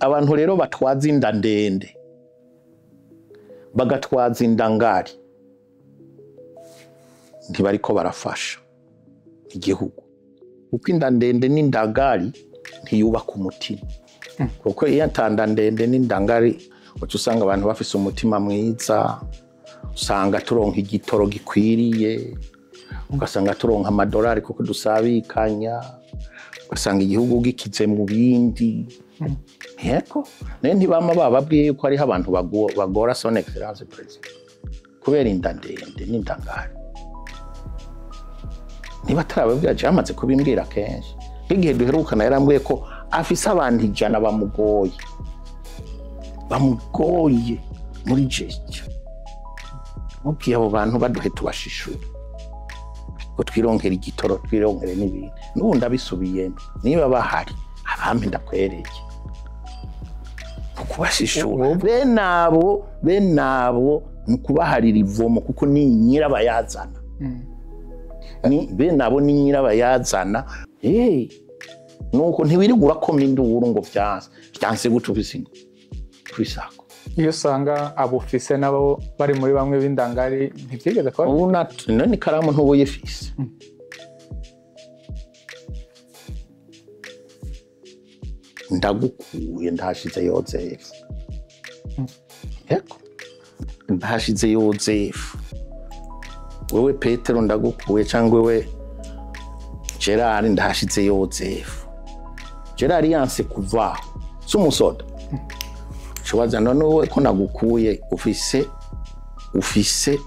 Abantu rero batwaza inda ndende, bagatwaza inda ngari, ntibariko barafasha igihugu, kuko inda ndende n'indangari ntiyubaka umutima. Kuko iyo atanda ndende n'indangari, uca usanga abantu bafise umutima mwiza, usanga turonka igitoro gikwiriye, ugasanga turonka amadolari kuko dusabikanya, ugasanga igihugu gikize mu bindi. Yego, nayo ntibama bababwiye yuko hariho abantu bagora son excellence president kubera inda ndende n'indangari. Niba atarababwira, je amaze kubimbwira kenshi. Nk'igihe duherukana yarambwiye ko afise abantu 100 bamugoye, bamugoye muri gestion. Mubwiye abo bantu baduhe tubashishure, ngo twironkere igitoro, twironkere n'ibindi. N'ubu ndabisubiyemo, niba bahari abampe ndakwereke ukubashishura. Bene abo ni ukubaharira ivomo, kuko ni nyirabayazana. Ni bene abo ni nyirabayazana. Nuko ntiwirirwa urakoma induru ngo vyanse vyanse gute, ufise ingo ufise ako. Iyo usanga abufise nabo bari muri bamwe b'indangari, ntivyigeze kuba. Ubu none ikaramu ntubuyifise. Ndagukuye, ndahashize Yozefu. Yego, ndahashize Yozefu. Wewe Petero ndagukuye, cyangwa wewe Gerard, ndahashize Yozefu. Gerard yanse kuvaho, si umusoda shobaza. None wowe ko nagukuye, ufise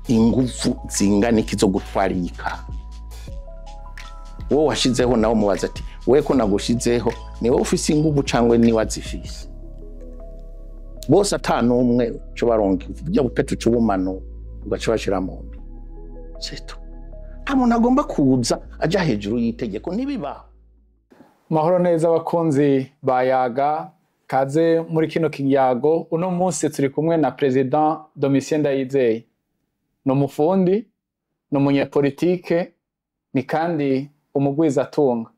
ingufu zingana iki zo gutwara iyi kara wowe washizeho? Nawe mubaza ati: "Wewe ko nagushizeho, ni wowe ufise ingufu cyangwa ni wazifise?" Bose ata n'umwe uca baronka burya bupeti, uca ubumano ugaca bashira mu mbi seto. Nta muntu agomba kuza aja hejuru y'itegeko, ntibibaho. Mahoro neza abakunzi ba Yaga, kaze muri kino kiyago. Uno munsi turi kumwe na President Domitien Ndayizeye. Ni umufundi, ni umunyepolitike, ni kandi umugwizatunga.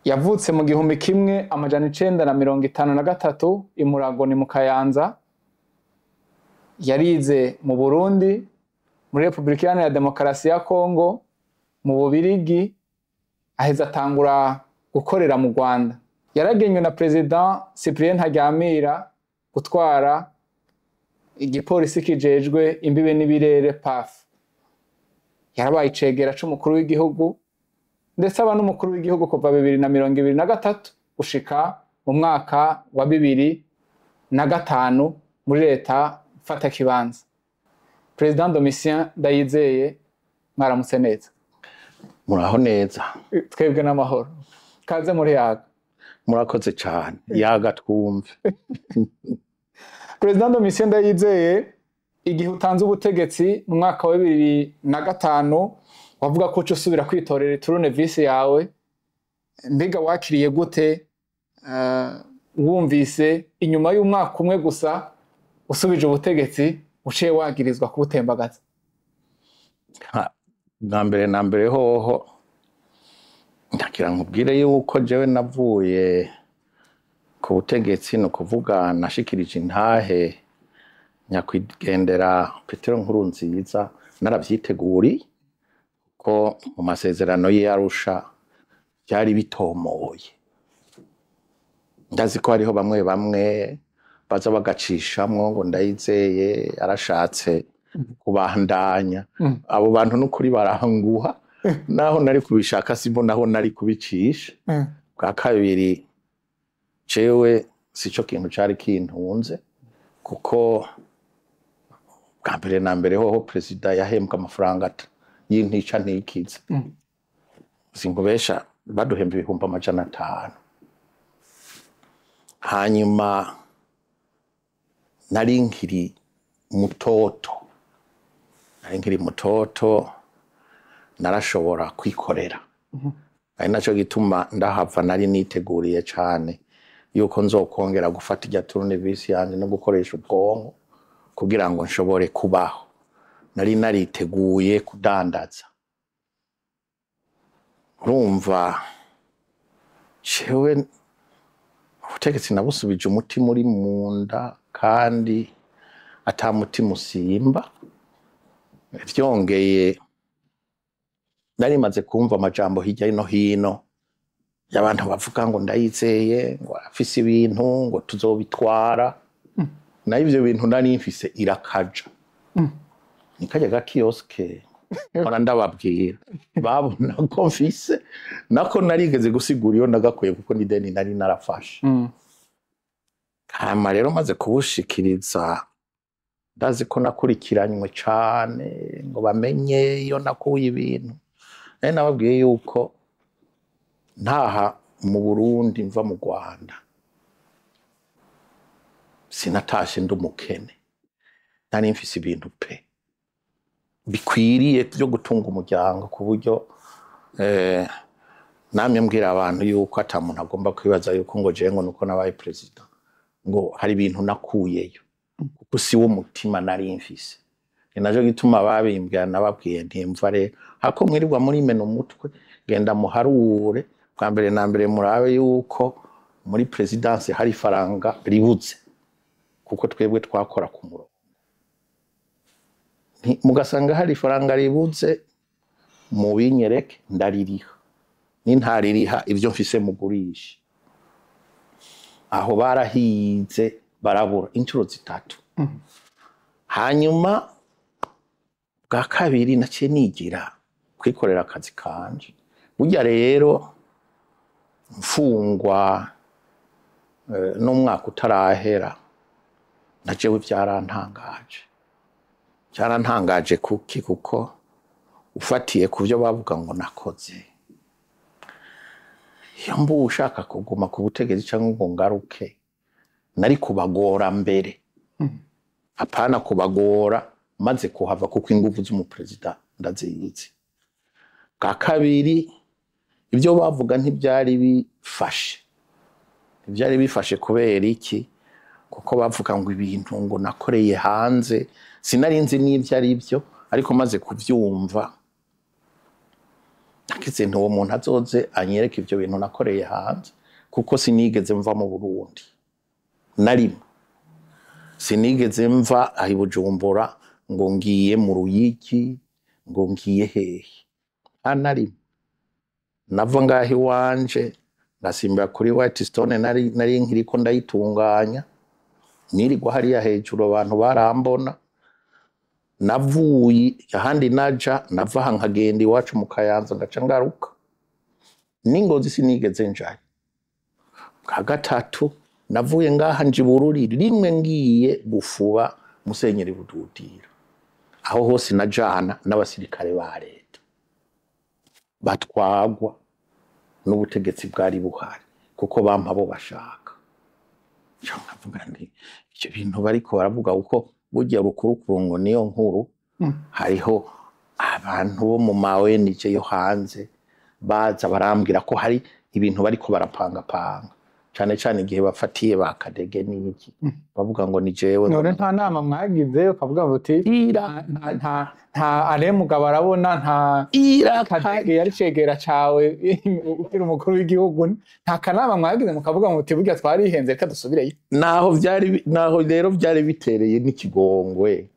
Yavutse mu 1953 i Murago, ni mu Kayanza. Yarize mu Burundi, muri Repubulika Iharanira Demokarasi ya Kongo, mu Bubirigi, aheza atangura gukorera mu Rwanda. Yaragenywe na President Cyprien Ntaryamira gutwara igipolisi kijejwe imbibe n'ibirere, PAF. Yarabaye icegera c'umukuru w'igihugu, ndetse aba n'umukuru w'igihugu kuva 2023 gushika mu mwaka wa 2005 muri leta mfatakibanza. President Domitien Ndayizeye, mwaramutse neza. Muraho neza. Twebwe n'amahoro, kaze muri Yaga. Murakoze cyane, Yaga twumve. President Domitien Ndayizeye, igihe utanze ubutegetsi mu mwaka wa 2005, wavuga ko uca usubira kwitorera tournevis yawe. Mbega wakiriye gute wumvise inyuma y'umwaka umwe gusa usubije ubutegetsi uciye wagirizwa kubutembagaza? Bwa mbere na mbere hoho ndagira nkubwire yuko jewe navuye ku butegetsi, ni ukuvuga nashikirije intahe nyakwigendera Petero Nkurunziza naravyiteguriye, ko mu masezerano y'i Arusha byari bitomoye. Ndazi ko hariho bamwe bamwe baza bagacishamwo ngo Ndayizeye arashatse kubandanya. Abo bantu n'ukuri baranguha, naho nari kubishaka simbo naho nari kubicisha. Bwa kabiri, jewe sico kintu cari kintunze, kuko bwa mbere na mbere hoho perezida yahembwa amafaranga y'intica ntikize. Sinkubesha, baduhemba 500,000. Hanyuma nari nkiri mutoto, nari nkiri mutoto, narashobora kwikorera. Ari naco gituma ndahava nari niteguriye cane yuko nzokongera gufata irya tournevis yanje no gukoresha ubwonko kugira ngo nshobore kubaho. Nari nariteguye kudandaza. Urumva, jewe Ubutegetsi nabusubije umutima uri mu nda, kandi ata mutima usimba. Vyongeye, nari maze kumva amajambo hirya no hino y'abantu bavuga ngo Ndayizeye ngo afise ibintu, ngo tuzobitwara. Nayo ivyo bintu nari mfise irakaja ni karya gakioske mpora ndababwira, babona ko mfise nako narigeze gusigura iyo nagakuye, kuko ni deni nari narafashe. Hama rero maze kubushikiriza, ndazi ko nakurikiranywe cane ngo bamenye iyo nakuye ibintu. Nari nababwiye yuko ntaha mu Burundi mva mu Rwanda, sinatashe ndi umukene, nari mfise ibintu pe bikwiriye byo gutunga umuryango, ku buryo namye mbwira abantu yuko ata muntu agomba kwibaza yuko ngo jewe ngo nuko nabaye perezida ngo hari ibintu nakuyeyo, kuko si wo mutima nari mfise. Ni naco gituma babimbwira nababwiye ntimva rero hako mwirirwa murimena umutwe, genda muharure bwa mbere na mbere, murabe yuko muri présidence hari ifaranga ribuze, kuko twebwe twakora ku murongo. Mugasanga hari ifaranga ribuze, mubinyereke ndaririha, nintaririha ibyo mfise mugurishe. Aho barahize barabura inshuro zitatu. Hanyuma bwa kabiri naciye nigira kwikorera akazi kanje. Burya rero mfungwa n'umwaka utarahera, na jewe byarantangaje. Byarantangaje kuki? Kuko ufatiye ku byo bavuga ngo nakoze, iyo mbu ushaka kuguma ku butegetsi cyangwa ngo ngaruke, nari kubagora mbere, apana kubagora maze kuhava, kuko inguvu z'umuperezida ndazizi. Bwa kabiri, ibyo bavuga ntibyari bifashe. Ntibyari bifashe kubera iki? Kuko bavuga ngo ibintu ngo nakoreye hanze, sinari nzi n'ibyo ari byo, ariko maze kubyumva nagize nti uwo muntu azoze anyereke ibyo bintu nakoreye hanze, kuko sinigeze mva mu Burundi na rimwe. Sinigeze mva aho i Bujumbura ngo ngiye mu Ruyigi, ngo ngiye hehe, nta na rimwe. Nava ngaho iwanje ngasimbira kuri White Stone, nari nkiriko ndayitunganya, nirirwa hariya hejuru, abantu barambona. Navuye ahandi naja, nava aha nkagenda iwacu mu Kayanza, ngaca ngaruka. N'Ingozi sinigeze njayo. Bwa gatatu, navuye ngaha nja i Bururi rimwe ngiye gufuba Musenyeri Bududira. Aho hose najana n'abasirikare ba leta batwagwa n'ubutegetsi bwari buhari, kuko bampa abo bashaka. Nca nkavuga nti ivyo bintu bariko baravuga, kuko burya rukurukuru ngo niyo nkuru. Hariho abantu bo mu ma ONG yo hanze baza barambwira ko hari ibintu bariko barapangapanga, cane cane igihe bafatiye ba Kadege n'iki, bavuga ngo ni jewe. None nta nama mwagize ukavuga buti nta are mugabo arabona nta Kadege yari cegera cawe ukiri umukuru w'igihugu, nta kanama mwagize mukavuga muti burya twarihenze, reka dusubireyo? Naho vyari, naho rero vyari bitereye n'ikigongwe,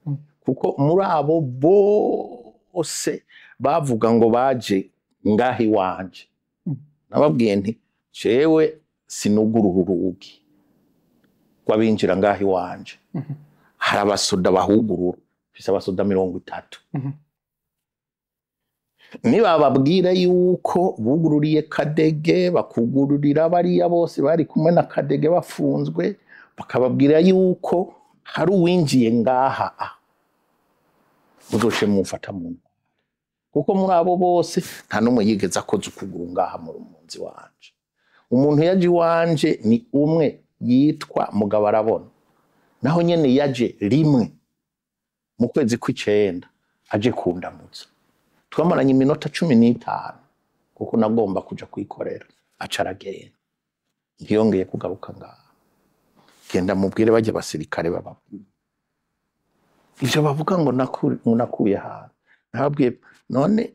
kuko muri abo bose bavuga ngo baje ngaha iwanje, nababwiye nti jewe sinugurura urugi rw'abinjira ngaha iwanje, hari abasoda bahugurura, mfise abasoda 30. Nibababwira yuko bugururiye Kadege, bakugururira bariya bose bari kumwe na Kadege bafunzwe, bakababwira yuko hari uwinjiye ngaha, muzoce mumfata mu ntwaro, kuko muri abo bose nta n'umwe yigeze akoze ukuguru ngaha mu nzu iwanje. Umuntu yaje iwanje ni umwe yitwa Mugabo Arabona, naho nyene yaje rimwe mu kwezi kw'icenda aje kundamutsa, twamaranye iminota 15, kuko nagomba kuja kwikorera, aca aragenda, ntiyongeye kugaruka ngaha. Genda mubwire bajya abasirikare bababwire ivyo bavuga ngo nakuye ahantu. Nababwiye none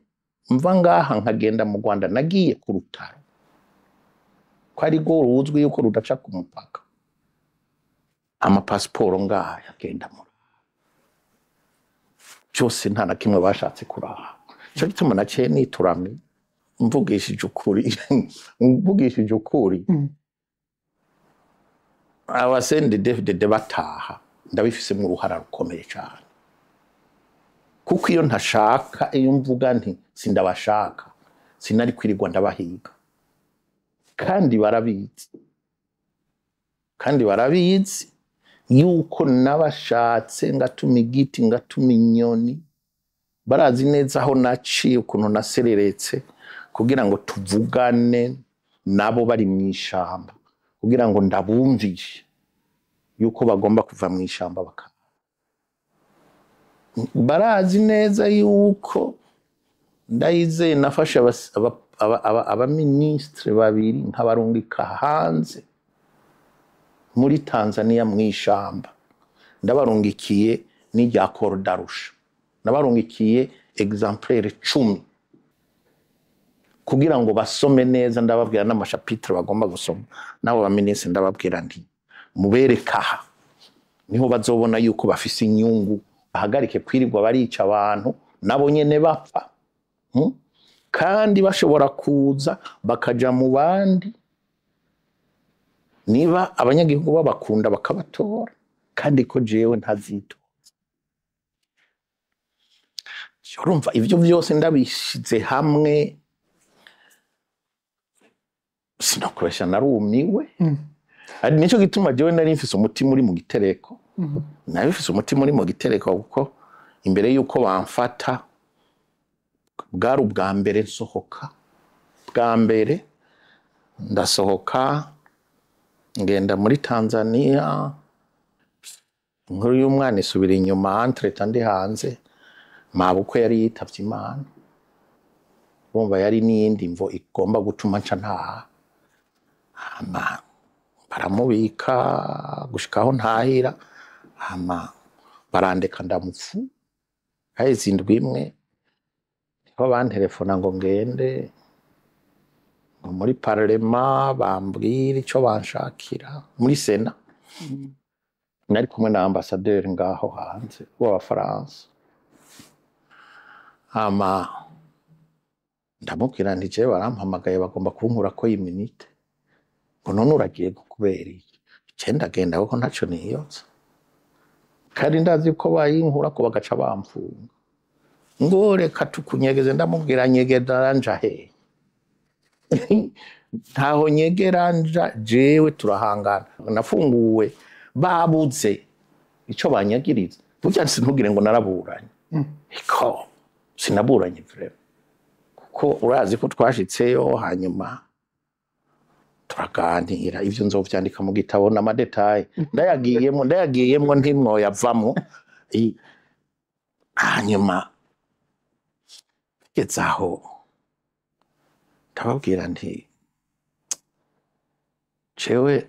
mva ngaha nkagenda mu Rwanda, nagiye ku rutaro. Ko ari rwo ruzwi yuko rudaca ku mupaka. Amapasiporo ngaya agenda muri byose, nta na kimwe bashatse kuraha. Ico gituma naciye nituramye, mvugishije ukuri, mvugishije ukuri, aba CNDD-FDD bataha ndabifisemwo uruhara rukomeye cyane, kuko iyo ntashaka, iyo mvuga nti sindabashaka, sinari kwirirwa ndabahiga. Kandi barabizi, kandi barabizi yuko nabashatse, ngatuma igiti, ngatuma inyoni. Barazi neza aho naciye, ukuntu nasereretse kugira ngo tuvugane nabo bari mu ishamba, kugira ngo ndabumvishe yuko bagomba kuva mu ishamba. Barazi neza yuko ndayizeye nafashe abaminisitiri babiri nkabarungika hanze muri Tanzania mu ishamba, ndabarungikiye n'irya accord d'Arusha, nabarungikiye exemplaire 10 kugira ngo basome neza. Ndababwira n'ama chapitres bagomba gusoma. N'abo baminisitiri ndababwira nti mubereke aha niho bazobona yuko bafise inyungu, bahagarike kwirirwa barica abantu, nabo nyene bapfa. Kandi bashobora kuza bakaja mu bandi niba abanyagihugu babakunda bakabatora, kandi ko jewe ntazitoza. Urumva, ivyo vyose ndabishize hamwe, sinakubesha, narumiwe. Ari nico gituma jewe nari mfise umutima uri mu gitereko, nari mfise umutima uri mu gitereko, kuko imbere yuko bamfata bwari ubwa mbere nsohoka. Bwa mbere ndasohoka ngenda muri Tanzania, inkuru y'umwana isubira inyuma. Entre-temps ndi hanze, mabukwe yari yitavye Imana. Urumva yari n'iyindi mvo igomba gutuma nca ntaha. Hama baramubika gushika aho ntahira, hama barandeka ndamupfu. Haheze indwi imwe niho bantelefona ngo ngende ngo muri parlement bambwire ico banshakira muri Sénat. Nari kumwe na ambassadeur ngaho hanze w'Abafaransa. Hama ndamubwira nti jewe barampamagaye, bagomba kunkurako immunité. Ngo none uragiye kubera iki? Je ndagenda kuko ntaco niyotsa, kandi ndazi ko bayinkurako bagaca bamfunga. Ngo reka tukunyegeze. Ndamubwira nyegeza nja hehe? Ntaho nyegera nja jewe, turahangana. Nafunguwe babuze ico banyagiriza. Burya ntugire ngo naraburanye. Iko sinaburanye vraiment, kuko urazi ko twashitseyo, hanyuma turaganira. Ivyo nzovyandika mu gitabo n'ama détails, ndayagiyemwo, ndayagiyemwo ntimwoyavamwo. Hanyuma tugeze aho ndababwira nti jewe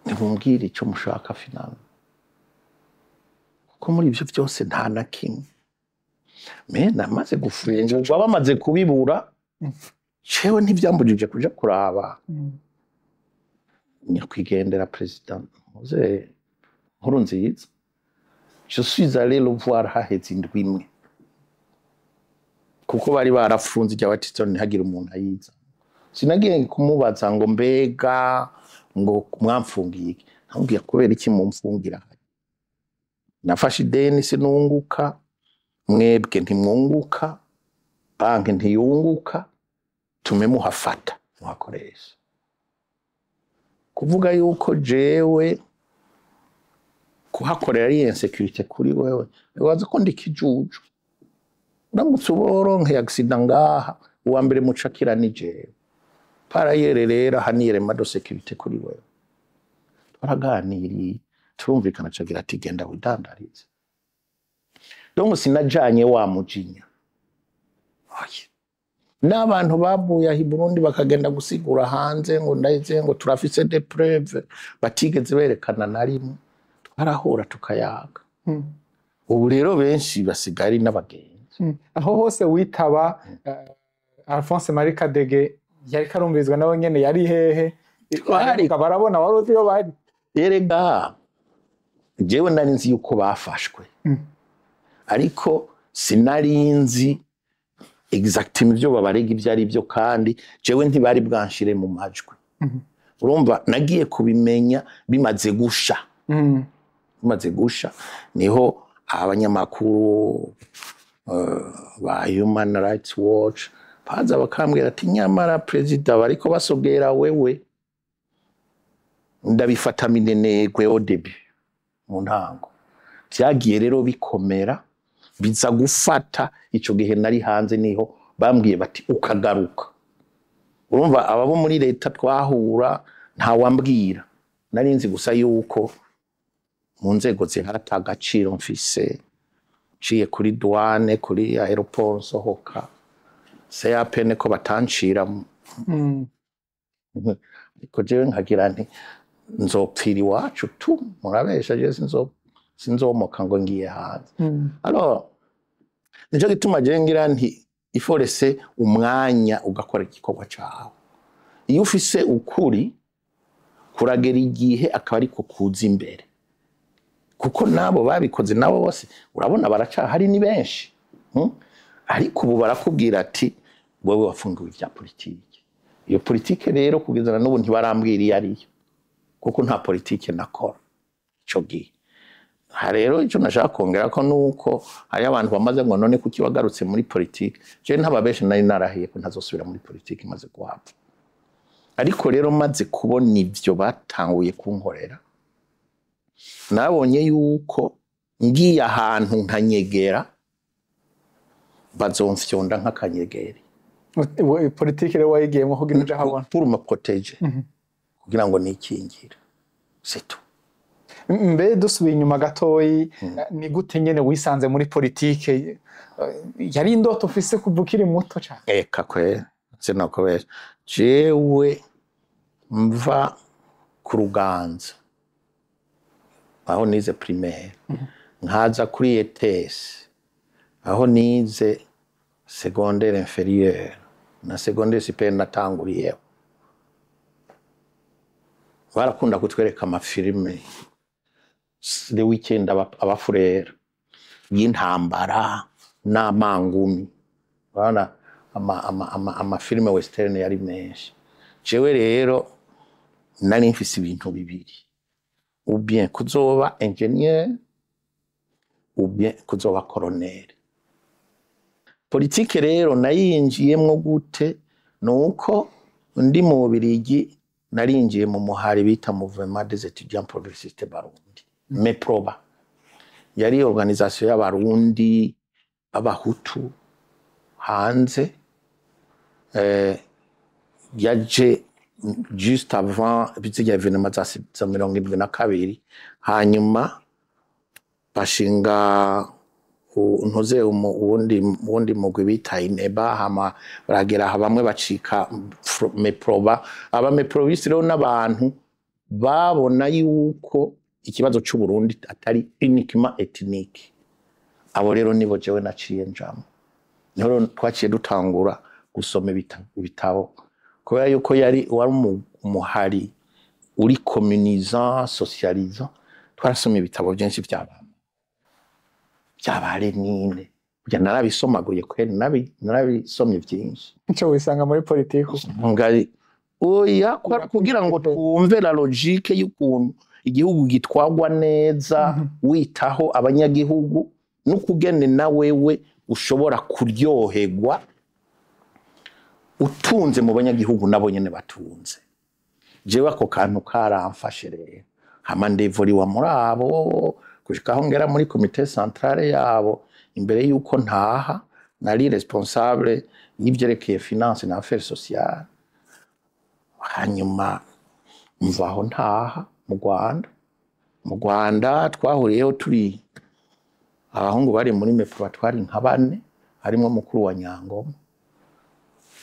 nimumbwire ico mushaka finalement, kuko muri ivyo vyose nta na kimwe. Mais namaze gufungurwa, bamaze kubibura, jewe ntivyambujije kuja kuraba nyakwigendera perezida Muze Nkurunziza. Je suis allé le voir haheze indwi imwe, kuko bari barafunze irya batito ntihagire umuntu ayiza. Sinagiye kumubaza ngo mbega ngo mwamfungiye iki? Namubwiye kubera iki mumfungira? Nafashe ideni sinunguka, mwebwe ntimwunguka, banki ntiyunguka, tume muhafata muhakoresha. Kuvuga yuko jewe kuhakorera ari insécurité kuri wewe, waza ko ndi kijuju. Uramutse uboronke accident ngaha, uwa mbere mucakira ni jewe. Par ailleurs rero aha ni élément de sécurité kuri wewe. Twaraganiriye turumvikana, cagira ati genda widandarize. Donc sinajanye wa mujinya. Oya. N'abantu bavuye aho i Burundi bakagenda gusigura hanze ngo ndahize, ngo turafise des preuves batigeze berekana na rimwe, twarahura tukayaga. Ubu rero benshi basigaye ari n'abagenzi. Aho hose witaba, Alphonse Marie Kadege Yariko arumvirizwa nawe nyene, yari hehe? Barabona, wari uzi iyo bari? Erega jewe nari nzi yuko bafashwe, ariko sinari nzi exactement ibyo babarega ibyo ari byo, kandi jewe ntibari bwanshire mu majwi. Urumva, nagiye kubimenya bimaze gusha. Bimaze gusha niho abanyamakuru ba Human Rights Watch baza bakambwira ati: "Nyamara perezida, bariko basogera wewe." Ndabifata minenegwe au début, mu ntango. Vyagiye rero bikomera, biza gufata ico gihe nari hanze, niho bambwiye bati: "Ukagaruka." Urumva, ababo muri leta twahura ntawambwira, nari nzi gusa yuko mu nzego zihari ata gaciro mfise. Nciye kuri douane, kuri aéroport nsohoka, CAPN ko batancira. Ariko jewe nkagira nti: "Nzopfira iwacu tu, murabesha, jewe sinzomoka ngo ngiye hanze." Alors nico gituma jewe ngira nti il faut laisser umwanya ugakora igikorwa cawe. Iyo ufise ukuri, kuragera igihe akaba ariko kuza imbere, kuko nabo babikoze nabo bose urabona baracahari, ni benshi, Ariko ubu barakubwira ati: "Wewe wafungiwe ibya politike." Iyo politike rero kugeza na n'ubu ntibarambwira iyo ariyo, kuko nta politike nakora ico gihe. Aha rero icyo nashaka kongera ko nuko hariyo abantu bamaze ngo: "None kuki wagarutse muri politike?" Jewe ntababeshe, nari narahiye ko ntazosubira muri politike maze kuhava. Ariko rero maze kubona ivyo batanguye kunkorera, nabonye yuko ngiye ahantu nkanyegera bazomfyonda nk'akanyegeri. Politike rero wayigiyemo kugira uje ahabona? Pour me protéger, kugira ngo nikingire, c'est tout. Mbe dusubiye inyuma gatoyi, ni gute nyene wisanze muri politike? Yari indoto ufise kuva ukiri muto cane? Eka kwe, sinakubesha, jewe mva ku Ruganza aho nize primaire, nkaza kuri ETS aho nize secondaire inférieure na secondaire supérieure natanguriyeho, barakunda kutwereka amafilime le weekend, abafurera y'intambara n'amangumi. Urabona amafilime western yari menshi. Jewe rero nari mfise ibintu bibiri: ou bien kuzoba ingénieur, ou bien kuzoba colonel. Politike rero nayinjiyemwo gute? Nuko ndi mu Bubirigi narinjiye mu muhari bita Mouvement des étudiants progressistes Barundi, MEPROBA. Yari organisation y'Abarundi b'Abahutu hanze, yaje juste avant zirya événements za 72. Hanyuma bashinga ntuze uwundi mugwi bita INEBA, hama baragera aha bamwe bacika MEPROBA. Aba meprobiste rero n'abantu babona yuko ikibazo c'u Burundi atari uniquement ethnique. Abo rero nibo jewe naciye njamo. Niho rero twaciye dutangura gusoma ibitabo, kubera yuko yari wari umuhari uri communisant, socialisant. Twarasoma ibitabo byinshi vy'aba Lénine. Burya narabisomaguye kweri, narabisomye byinshi. Ico wisanga muri politike? Ngari oya, kugira ngo twumve la logique y'ukuntu igihugu gitwagwa neza, witaho abanyagihugu, n'ukugene na wewe ushobora kuryoherwa utunze mu banyagihugu, nabo nyene batunze. Jewe ako kantu karamfashe rero, hama ndevuriwa muri abo gushika aho ngera muri comité centrale yabo. Imbere yuko ntaha nari responsable y'ivyerekeye finance na affaires sociales. Hanyuma mvaho ntaha mu Rwanda. Mu Rwanda twahuriyeho turi abahungu bari muri MEPROBA, twari nka bane, harimo mukuru wa Nyangoma.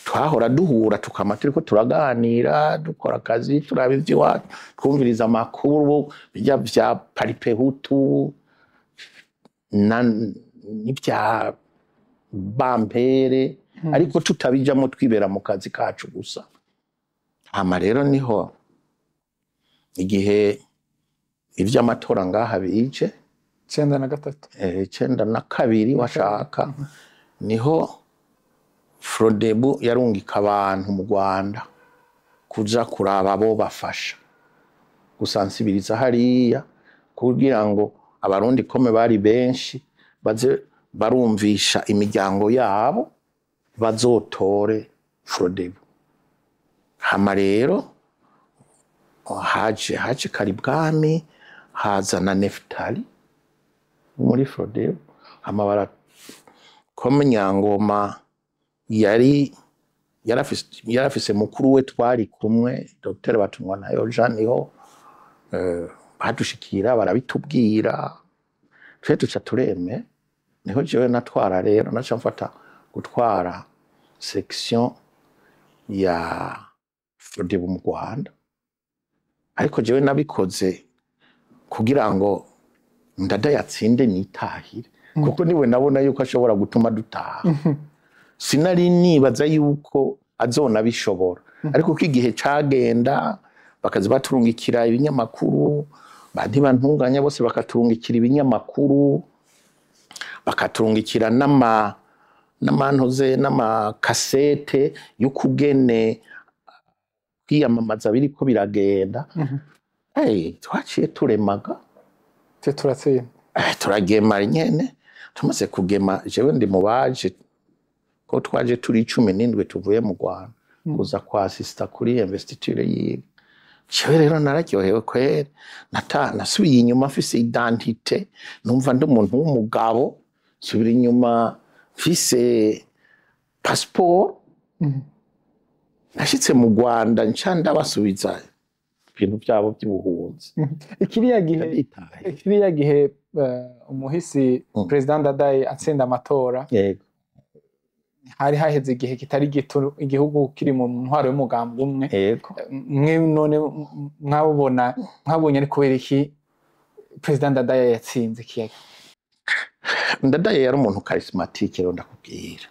Twahora duhura, tukama turiko turaganira, dukora akazi, turaba ivy'iwacu, twumviriza amakuru bijya vya Palipehutu na n'ivya Bampere, ariko tutabijamo, twibera mu kazi kacu gusa. Hama rero niho igihe ivy'amatora ngaha bije, 93. 92 washaka, niho Frodebu yarungika abantu mu Rwanda kuja kuraba abo bafasha gusansibiriza hariya, kugira ngo Abarundi comme bari benshi baze barumvisha imiryango yabo bazotore Frodebu. Hama rero haje Karibwami, haza na Neftali muri Frodebu. Hama bara comme Nyangoma yari yarafise mukuru we twari kumwe, Dr Batungwanayo Jean, niho badushikira barabitubwira, twe tuca tureme. Niho jewe natwara rero, naca mfata gutwara section ya Frodebu mu Rwanda. Ariko jewe nabikoze kugira ngo Ndadaye atsinde nitahire, kuko niwe nabona yuko ashobora gutuma dutaha. Sinari nibaza yuko azonabishobora, ariko ko igihe cagenda bakaza baturungikira ibinyamakuru, ba Ntibantunganya bose bakaturungikira ibinyamakuru, bakaturungikira n'amantuze n'amakasete y'ukugene kwiyamamaza biriko biragenda. Hey, twaciye turemaga. Twe turatsinda. Turagema nyene. Tumaze kugema, jewe ndi mu baje, ko twaje turi 17 tuvuye mu Rwanda kuza kwa assista kuri investiture yiwe. Jewe rero nararyohewe kweri, nasubiye inyuma mfise identité, numva ndi umuntu w'umugabo, nsubira inyuma mfise passeport. Nashitse mu Rwanda nca ndabasubiza ibintu byabo by'ubuhunzi. Ikiriya gihe Ndabitaye. Kiriya gihe umuhisi President Ndadaye atsinda amatora, hari haheze igihe kitari gito igihugu kiri mu ntwaro y'umugambi umwe. Mwe none mwabona mwabonye ari kubera iki President Ndadaye yatsinze kiyaga? Ndadaye yari umuntu charismatique rero, ndakubwira.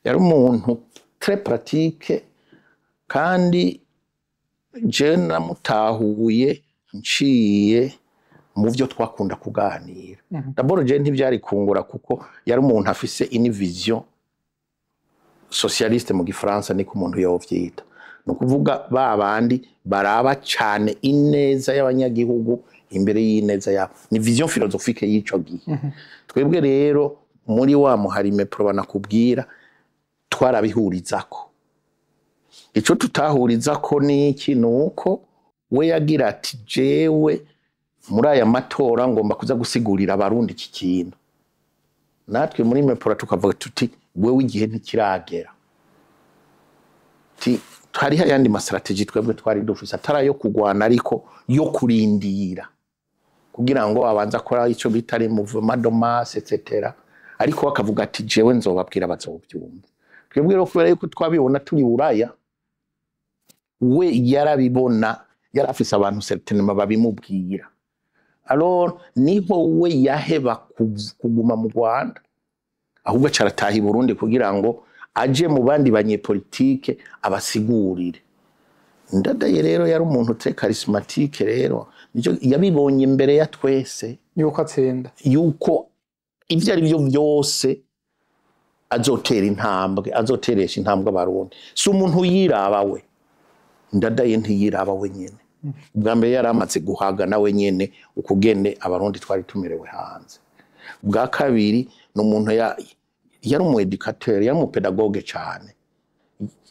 Yari umuntu très pratique, kandi je namutahuye nciye mu byo twakunda kuganira. D'abord je ntibyari kungura, kuko yari umuntu afise une vision socialiste, mu gifaransa niko umuntu yovyita. Ni ukuvuga ba bandi baraba cane ineza y'abanyagihugu imbere y'ineza yabo. Ni vision philosophique y'ico gihe. Twebwe rero muri wa muharime pro banakubwira twarabihurizako. Ico tutahurizako ni iki? Ni uko we yagira ati: "Jewe muri aya matora ngomba kuza gusigurira Abarundi iki kintu." Natwe muri Mepora tukavuga tuti: "Wewe igihe ntikiragera." Ti hariho ayandi ma stratégies twebwe twari dufise, atari ayo kugwana ariko yo kurindira kugira ngo abanze akora ico bita les mouvements de masse, etc. Ariko bakavuga ati: "Jewe nzobabwira bazobyumva." Twebwe rero kubera yuko twabibona turi Buraya, we yarabibona, yari afise abantu certainement babimubwira. Alors niho we yaheba kuguma mu Rwanda, ahubwo aca arataha i Burundi kugira ngo aje mu bandi banyepolitike abasigurire. Ndadaye rero yari umuntu très charismatique rero, nico yabibonye imbere ya twese yuko atsinda, yuko ivyo ari byo byose azotera intambwe, azoteresha intambwe Abarundi. Si umuntu yiraba we, Ndadaye ntiyiraba we nyene. Ubwa mbere yari amaze guhaga nawe nyene ukugene Abarundi twari tumerewe hanze. Ubwa kabiri ni umuntu yari umu éducateur, yari umu pédagogue cane.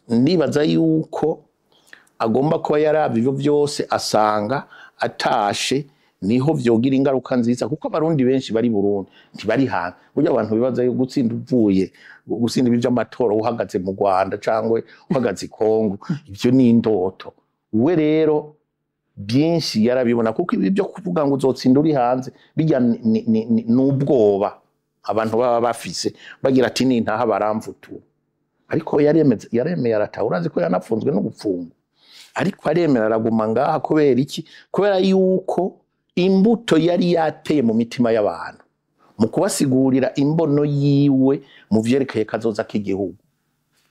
Ndibaza yuko agomba kuba yarabye ivyo byose, asanga atashe niho vyogira ingaruka nziza, kuko Abarundi benshi bari Burundi ntibari hanze. Burya abantu bibaza yo gutsinda uvuye gutsinda ibi vy'amatora uhagaze mu Rwanda cangwe uhagaze i Kongo, ivyo ni indoto. We rero byinshi yarabibona, kuko ibi byo kuvuga ngo uzotsinda uri hanze bijya ni ubwoba abantu baba bafise, bagira ati: "Nintaha baramvutura." Ariko yaremeze, yaremeye arataha. Urazi ko yanapfunzwe no gupfungwa, ariko aremera araguma ngaha. Kubera iki? Kubera yuko imbuto yari yateye mu mitima y'abantu mu kubasigurira imbono yiwe mu vyerekeye kazoza k'igihugu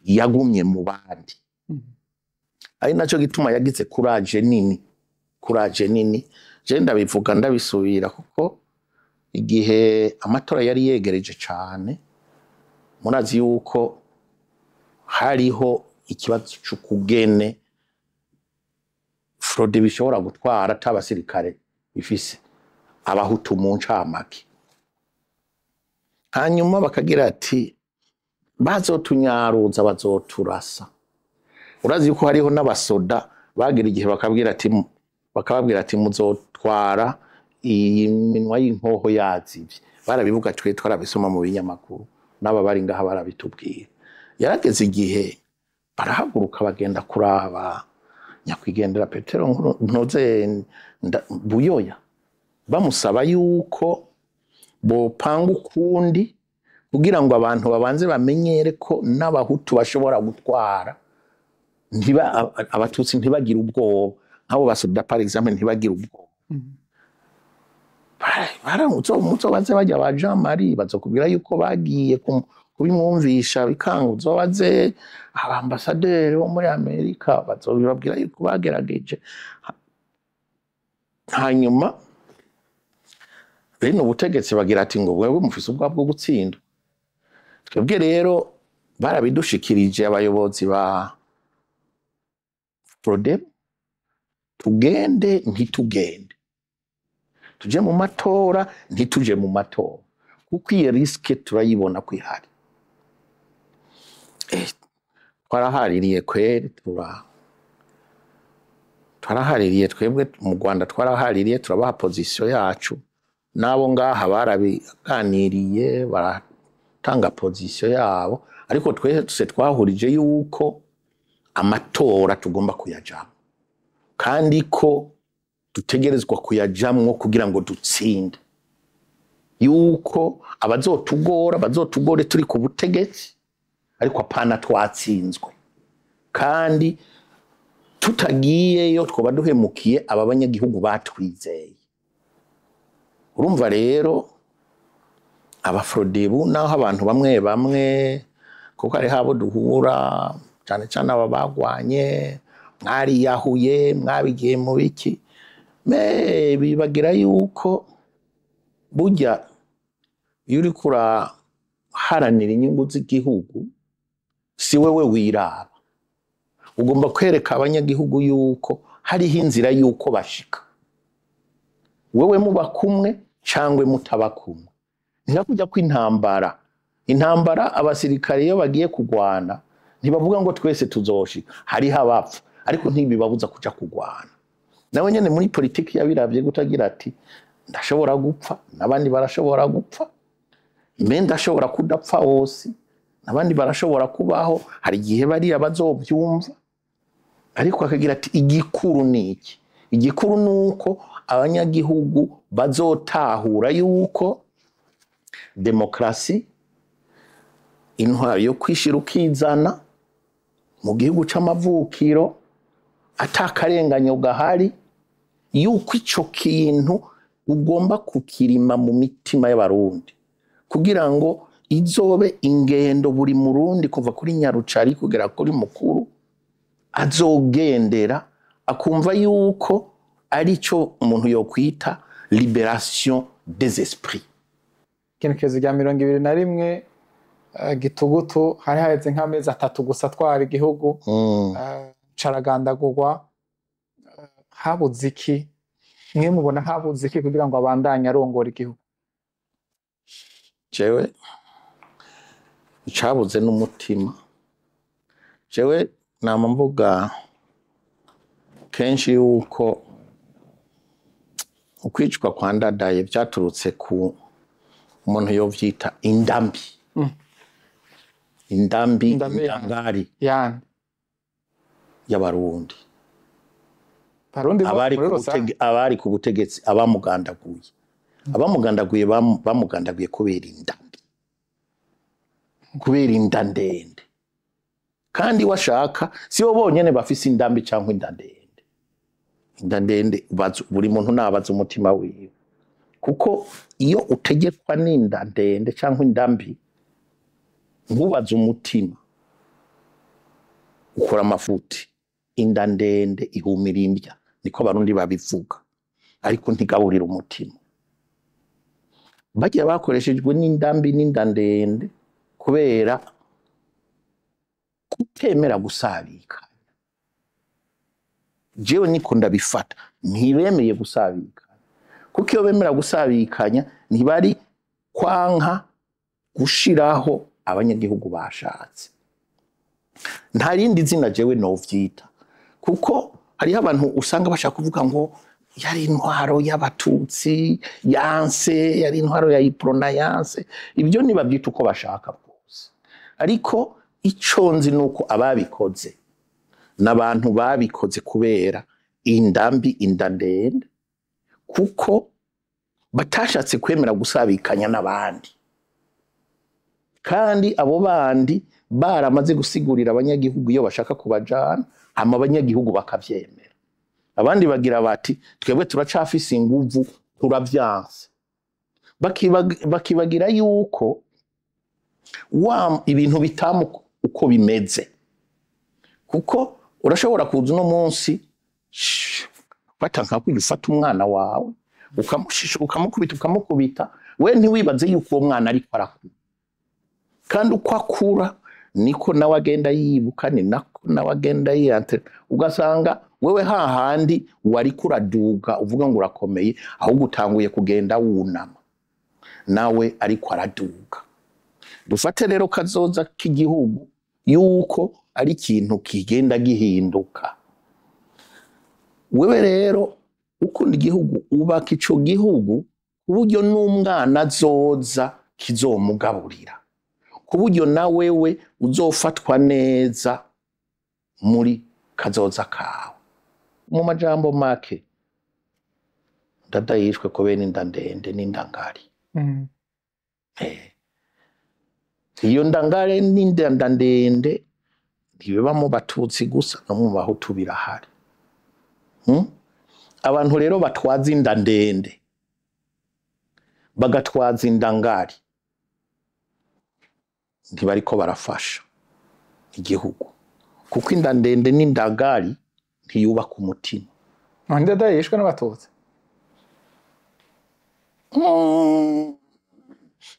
yagumye mu bandi. Ari naco gituma yagize courage nini, courage nini. Je ndabivuga, ndabisubira, kuko igihe amatora yari yegereje cane, murazi yuko hariho ikibazo c'ukugene Frodebu bishobora gutwara ata abasirikare bifise abahutu mu ncamake. Hanyuma bakagira ati: "Bazotunyaruza, bazoturasa." Urazi yuko hariho n'abasoda bagira igihe bakabwira ati, bakababwira ati: "Muzotwara iyi minwa y'inkoho yazivye." Barabivuga, twe twarabisoma mu binyamakuru, n'aba bari ngaha barabitubwira. Yarageze igihe barahaguruka, bagenda kuraba nyakwigendera Petero Ntuze Buyoya, bamusaba yuko bopanga ukundi kugira ngo abantu babanze bamenyere ko n'abahutu bashobora gutwara, ntiba abatutsi ntibagire ubwoba, nk'abo basoda par exemple ntibagire ubwoba. Muzobaze bajya ba Jean Marie, bazokubwira yuko bagiye kubimwumvisha bikanga. Uzobaze abambasaderi bo muri Amerika, bazobibabwira yuko bagerageje. Hanyuma bene ubutegetsi bagira ati ngo: "Wewe mufise ubwoba bwo gutsinda." Twebwe rero barabidushikirije abayobozi ba Frodebu: tugende, ntitugende, tuje mu matora, ntituje mu matora, kuko iyo risque turayibona ko ihari. Twarahaririye kweri, twarahaririye twebwe mu Rwanda, twarahaririye, turabaha position yacu, n'abo ngaha barabiganiriye, baratanga position yabo, ariko twese twahurije yuko amatora tugomba kuyajamwo, kandi ko dutegerezwa kuyajamwo kugira ngo dutsinde, yuko abazotugora bazotugore turi ku butegetsi, ariko apana twatsinzwe. Kandi tutagiyeyo twoba duhemukiye aba banyagihugu batwizeye. Urumva rero abafrodebu, naho abantu bamwe bamwe, kuko hariho abo duhura cyane cyane aba bagwanye, mwariyahuye, mwabigiye mu biki, me bibagira yuko burya iyo uriko uraharanira inyungu z'igihugu, si wewe wiraba, ugomba kwereka abanyagihugu yuko hariho inzira yuko bashika, wewe muba kumwe cangwe mutaba kumwe. Ntikakujya kw'intambara. Intambara, abasirikare iyo bagiye kugwana ntibavuga ngo twese tuzoshika. Hariho abapfa, ariko ntibibabuza kuja kugwana. Nawe nyene muri politiki yabiravye gutagira ati: "Ndashobora gupfa, n'abandi barashobora gupfa, mbe ndashobora kudapfa hose, n'abandi barashobora kubaho." Hari igihe bariya bazovyumva, ariko akagira ati: "Igikuru ni iki? Igikuru ni uko abanyagihugu bazotahura yuko demokarasi, intwaro yo kwishira ukizana mu gihugu c'amavukiro, atakarenganyo gahari, yuko ico kintu ugomba kukirima mu mitima y'abarundi kugira ngo izobe ingendo buri murundi, kuva kuri nyarucari kugera kuri mukuru, azogendera akumva yuko arico umuntu yokwita libération des esprits." Igenekerezo rya 21 Gitugutu, hari haheze nk'amezi 3 gusa atwara igihugu, caragandagurwa. Habuze iki? Mwe mubona habuze iki kugira ngo abandanye arongora igihugu? Jewe icabuze n'umutima. Jewe nama mvuga kenshi yuko ukwicwa kwa Ndadaye vyaturutse ku umuntu yovyita indambi, indambi, Indambi yande? Indangari yande? Y'abarundi. Barundi bose Abari muri ku rusange? Abari ku butegetsi, abamugandaguye, bamugandaguye kubera indambi, kubera inda ndende. Kandi washaka si bo bonyene bafise indambi cyangwa inda ndende. Inda ndende, buri muntu nabaza umutima wiwe, kuko iyo utegekwa n'inda ndende cyangwa indambi ntubaze umutima, ukora amafuti. Inda ndende ihumira indya, niko Abarundi babivuga, ariko ntigaburira umutima. Bagiye bakoreshejwe n'indambi n'inda ndende kubera kutemera gusabika. Jewe niko ndabifata, ntibemeye gusabikanya, kuko iyo bemera gusabikanya ntibari kwanka gushiraho abanyagihugu bashatse. Nta rindi zina jewe novyita, kuko hariho abantu usanga bashaka kuvuga ngo yari intwaro y'Abatutsi yanse, yari intwaro ya Iprona yanse. Ibyo nibabyita uko bashaka bwose, ariko ico nzi nuko ababikoze n'abantu babikoze kubera indambi, inda ndende, kuko batashatse kwemera gusabikanya n'abandi, kandi abo bandi baramaze gusigurira abanyagihugu iyo bashaka kubajana, hama abanyagihugu bakavyemera. Abandi bagira bati twebwe turacafise inguvu, turavyanse. Bakibagira yuko wa ibintu bitamu uko bimeze, kuko urashobora kuza uno munsi fata nka kwiga, ufata umwana wawe ukamushisha, ukamukubita, ukamukubita, we ntiwibaze yuko uwo mwana ariko arakura, kandi uko akura niko nawe agenda yibuka, ni nako nawe agenda yiyantere, ugasanga wewe hahandi wariko uraduga uvuga ngo urakomeye, ahubwo utanguye kugenda wunama, nawe ariko araduga. Dufate rero kazoza k'igihugu yuko ari ikintu kigenda gihinduka. Wewe rero ukunda igihugu, ubaka ico gihugu ku buryo n'umwana azoza kizomugaburira, ku buryo na wewe uzofatwa neza muri kazoza kawe. Mu majambo make, ndadayishwe kubera inda ndende n'indangari. Iyo ndangare n'inda ndende ntibiba mu Batutsi gusa, no mu Bahutu birahari. Abantu rero batwaza inda ndende bagatwaza indangari ntibariko barafasha igihugu, kuko inda ndende n'indangari ntiyubaka umutima. None Ndadaye yishwe n'Abatutsi?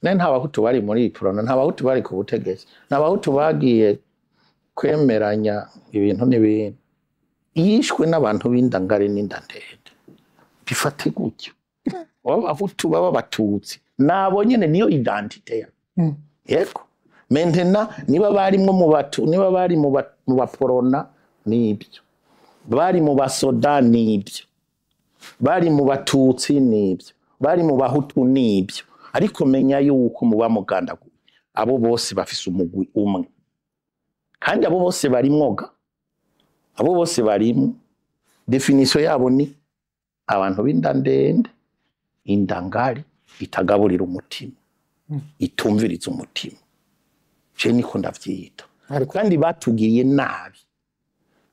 Ne nta Bahutu bari muri Iprona, nta Bahutu bari ku butegetsi, nta Bahutu bagiye kwemeranya ibintu n'ibindi. Yishwe n'abantu b'indangare n'inda ndende, bifate gutyo, baba Abahutu baba Abatutsi, nabo nyene niyo identité ya. Yego, maintenant niba barimwo mu Batu, niba bari mu Baporona nibyo, bari mu Basoda nibyo, bari mu Batutsi nibyo, bari mu Bahutu nibyo, ariko menya yuko muba mugandaguye abo bose bafise umugwi umwe, kandi abo bose barimwoga, abo bose barimwo. Définition yabo ni abantu b'inda ndende, indangari itagaburira umutima, itumviriza umutima. Je niko ndavyita. Ariko kandi batugiriye nabi,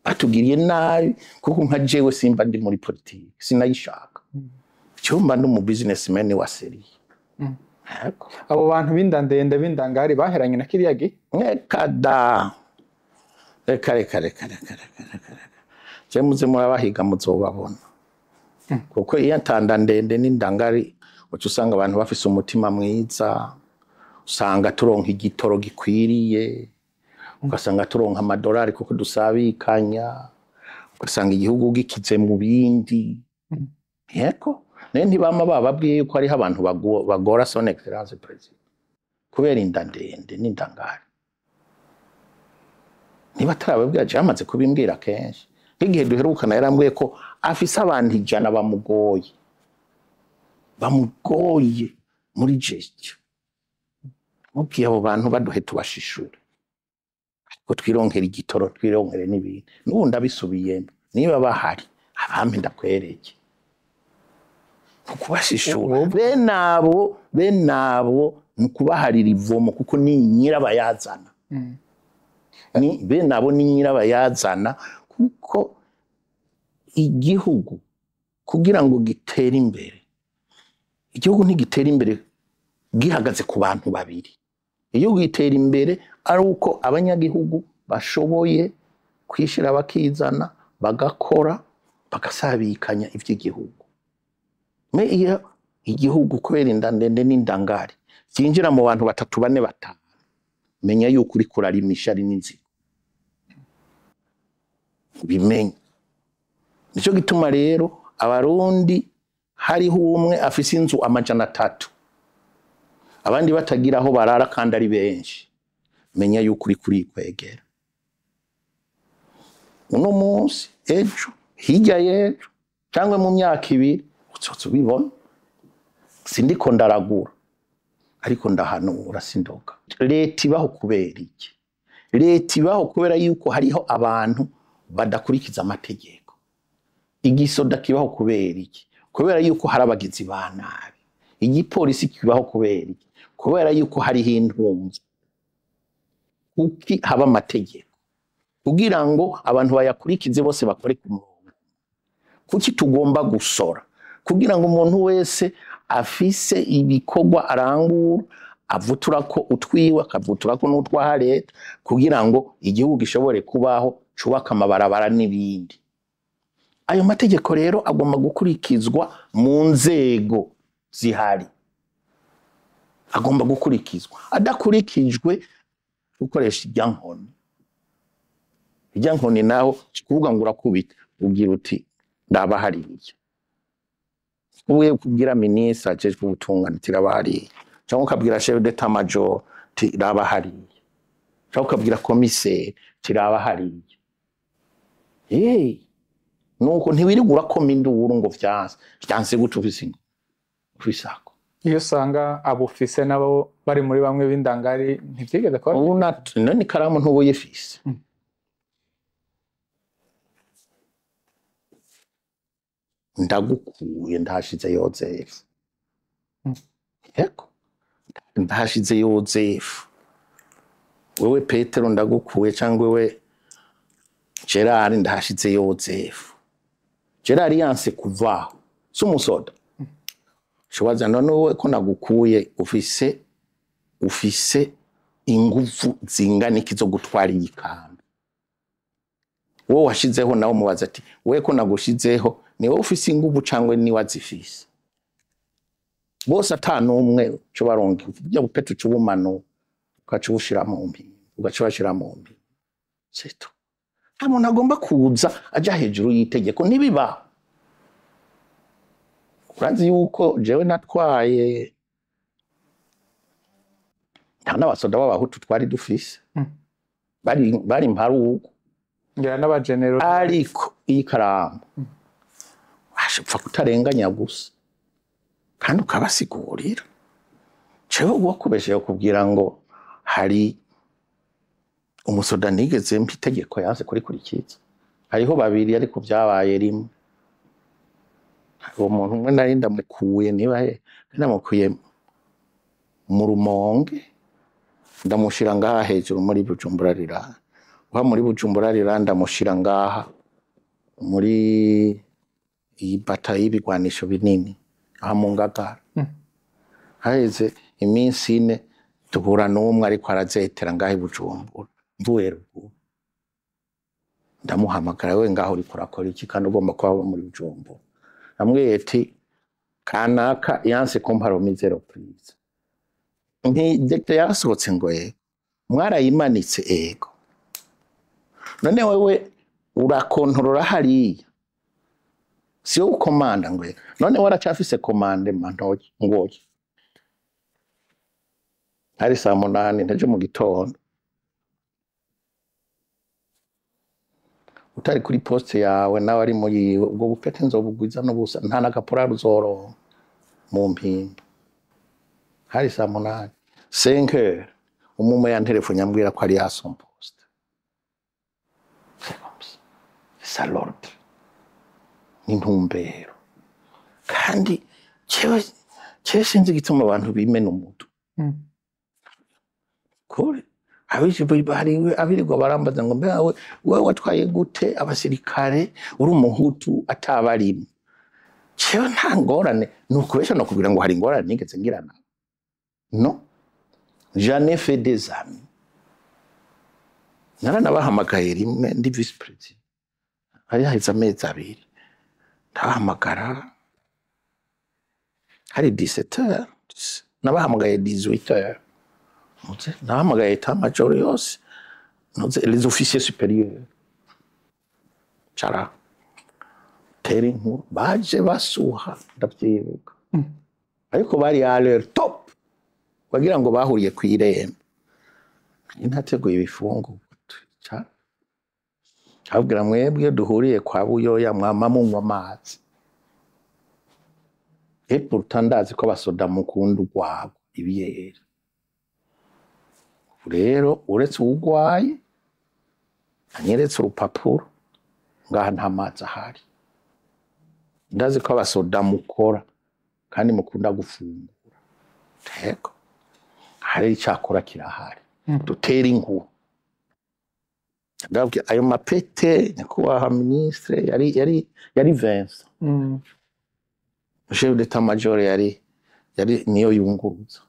batugiriye nabi, kuko nka jewe simba ndi muri politiki, sinayishaka. Jewe mba ndi umu businessman wa sérieux. Yego. Abo bantu b'inda ndende b'indangari baheranye na kiriya gihe? Reka da, reka, reka, reka, reka, reka, reka, reka. Je muze murabahiga muzobabona, kuko iyo atanda ndende n'indangari uca usanga abantu bafise umutima mwiza, usanga turonka igitoro gikwiriye, ugasanga turonka amadolari kuko dusabikanya, ugasanga igihugu gikize mu bindi. Yego, nayo ntibama bababwiye yuko hariho abantu bagora Son Excellence Président kubera inda ndende n'indangari? Niba atarababwira, je yamaze kubimbwira kenshi. Nk'igihe duherukana yarambwiye ko afise abantu 100 bamugoye, bamugoye muri gestion. Mubwiye abo bantu baduhe tubashishure, ariko twironkere igitoro, twironkere n'ibindi. N'ubu ndabisubiyemo, niba bahari abampe ndakwereke ukubashishura. Bene abo ni ukubaharira ivomo, kuko ni nyirabayazana. Ni bene abo ni nyirabayazana, kuko igihugu kugira ngo gitere imbere, igihugu ntigitera imbere gihagaze ku bantu babiri. Igihugu gitera imbere ari uko abanyagihugu bashoboye kwishira bakizana. bagakora, bagasabikanya ivy'igihugu. Mais iyo igihugu kubera inda ndende n'indangari vyinjira mu bantu batatu, bane, batanu, menya yuko uriko urarima ishari n'inzigo, bimenye. Nico gituma rero Abarundi hariho umwe afise inzu 300, abandi batagira aho barara kandi ari benshi, menya yuko uriko urikwegera. Uno munsi, ejo, hirya y'ejo, cyangwa mu myaka 2, uzoza ubibona. Sindiko ndaragura, ariko ndahanura, sindoga. Leta ibaho kubera iki? Leta ibaho kubera yuko hariho abantu badakurikiza amategeko. Igisoda kibaho kubera iki? Kubera yuko hari abagizi ba nabi. Igipolisi kibaho kubera iki? Kubera yuko hariho intumva. Kuki haba amategeko? Kugira ngo abantu bayakurikize, bose bakore ku murongo. Kuki tugomba gusora? Kugira ngo umuntu wese afise ibikorwa arangura avuturako utwiwe, akavuturako n'utwaha leta, kugira ngo igihugu gishobore kubaho, cubaka amabarabara n'ibindi. Ayo mategeko rero agomba gukurikizwa mu nzego zihari, agomba gukurikizwa. Adakurikijwe, ukoresha irya nkoni. Irya nkoni naho kuvuga ngo urakubita, ubwira uti ndaba hariya. Ubuye kubwira minisitiri ajejwe ubutungane uti raba hariya, cyangwa ukabwira chef d'état major uti raba hariya, cyangwa ukabwira komiseri uti raba hariya. Nuko ntiwirirwa urakoma induru ngo vyanse. Vyanse gute ufise ingo, ufise ako? Iyo usanga abufise nabo bari muri bamwe b'indangari, ntivyigeze kuba. Ubu none ikaramu ntubuyifise? Ndagukuye, ndahashize Yozefu. Yego, ndahashize Yozefu. Wewe Petero ndagukuye, cyangwa wewe Gerard, ndahashize Yozefu. Gerard yanse kuvaho, si umusoda? Shobaza none wowe ko nagukuye, ufise inguvu zingana iki zo gutwara iyi kambi? Wowe washizeho nawe umubaza ati wewe ko nagushizeho, ni wowe ufise inguvu cangwe ni wazifise? Bose ata n'umwe co baronka burya bupeti, uca ubumano, ugaca ubushira mu mpimbi, ugaca ubashira mu mpimbi, c'est tout. Nta muntu agomba kuza aja hejuru y'itegeko, ntibibaho. Urazi yuko jewe natwaye, nta n'abasoda b'Abahutu twari dufise. Bari mparugu. Ngira n'abagenero. Ariko iyi karamu upfa kutarenganya gusa, kandi ukabasigurira. Jewe uwakubesheje kubwira ngo hari umusoda nigeze mpa itegeko yanse kurikurikiza, hariho babiri, ariko vyabaye rimwe. Uwo muntu umwe nari ndamukuye, niba he ndamukuye mu Rumonge, ndamushira ngaha hejuru muri Bujumbura rira, uha muri Bujumbura rira, ndamushira ngaha muri iyi bata y'ibigwanisho binini aha mu Ngagara. Haheze iminsi 4, duhura n'umwe ariko arazetera ngaha i Bujumbura, mvuye ruguru. Ndamuhamagara: we ngaho uriko urakora iki kandi ugomba kuba muri Bujumbura? Ambwiye ati kanaka yanse kumpa remise reprise. Nti décret yarasohotse? Ngo yego. Mwarayimanitse? Ego. None wewe urakontorora hariya, si wowe ukomanda? Ngo yego. None waracafise commandement? Ngoye hari saa 8 ntejo mu gitondo, utari kuri poste yawe nawe ari mu yiwe, ubwo bupete nzobugwiza n'ubusa, nta n'agaporari uzoronka mu mpimba. Hari saa 8, 5 heures, umwe yantelefone ambwira ko ari à son poste. C'est comme ça, c'est ça l'ordre, ni intumbero. Kandi jewe sinzi igituma abantu bimena umutwe. Kure abirirwa barambaza ngo mbe wewe watwaye gute abasirikare uri Umuhutu atabarimo? Jewe nta ngorane, ni ukubesha no kugira ngo hari ingorane nigeze ngirana. No, j'en ai fait des amis. Naranabahamagaye rimwe ndi vice-président. Hari haheze amezi 2, ndabahamagara hari 17 heures, nabahamagaye 18 heures. Ntuze, nahamagaye état-major yose, ntuze, les officiers supérieurs, cara tera inkuru, baje basuha, ndavyibuka, ariko bari à leur top, wagira ngo bahuriye kw'irembo. Ntateguye ibifungurwa, turicara, abwira: "Mwebwe duhuriye kwa Buyoya, mwama munywa amazi, et pourtant ndazi ko abasoda mukunda urwagwa, ibiyeri. Ubu rero uretse uwugwaye anyeretse urupapuro, ngaha nta mazi ahari. Ndazi ko abasoda mukora kandi mukunda gufungura. Yego, hari icyakora kirahari, dutera inkuru." Ndababwira ayo mapete, nyakubahwa ministre, yari Vincent, chef d'état major, yari niyo yunguruza.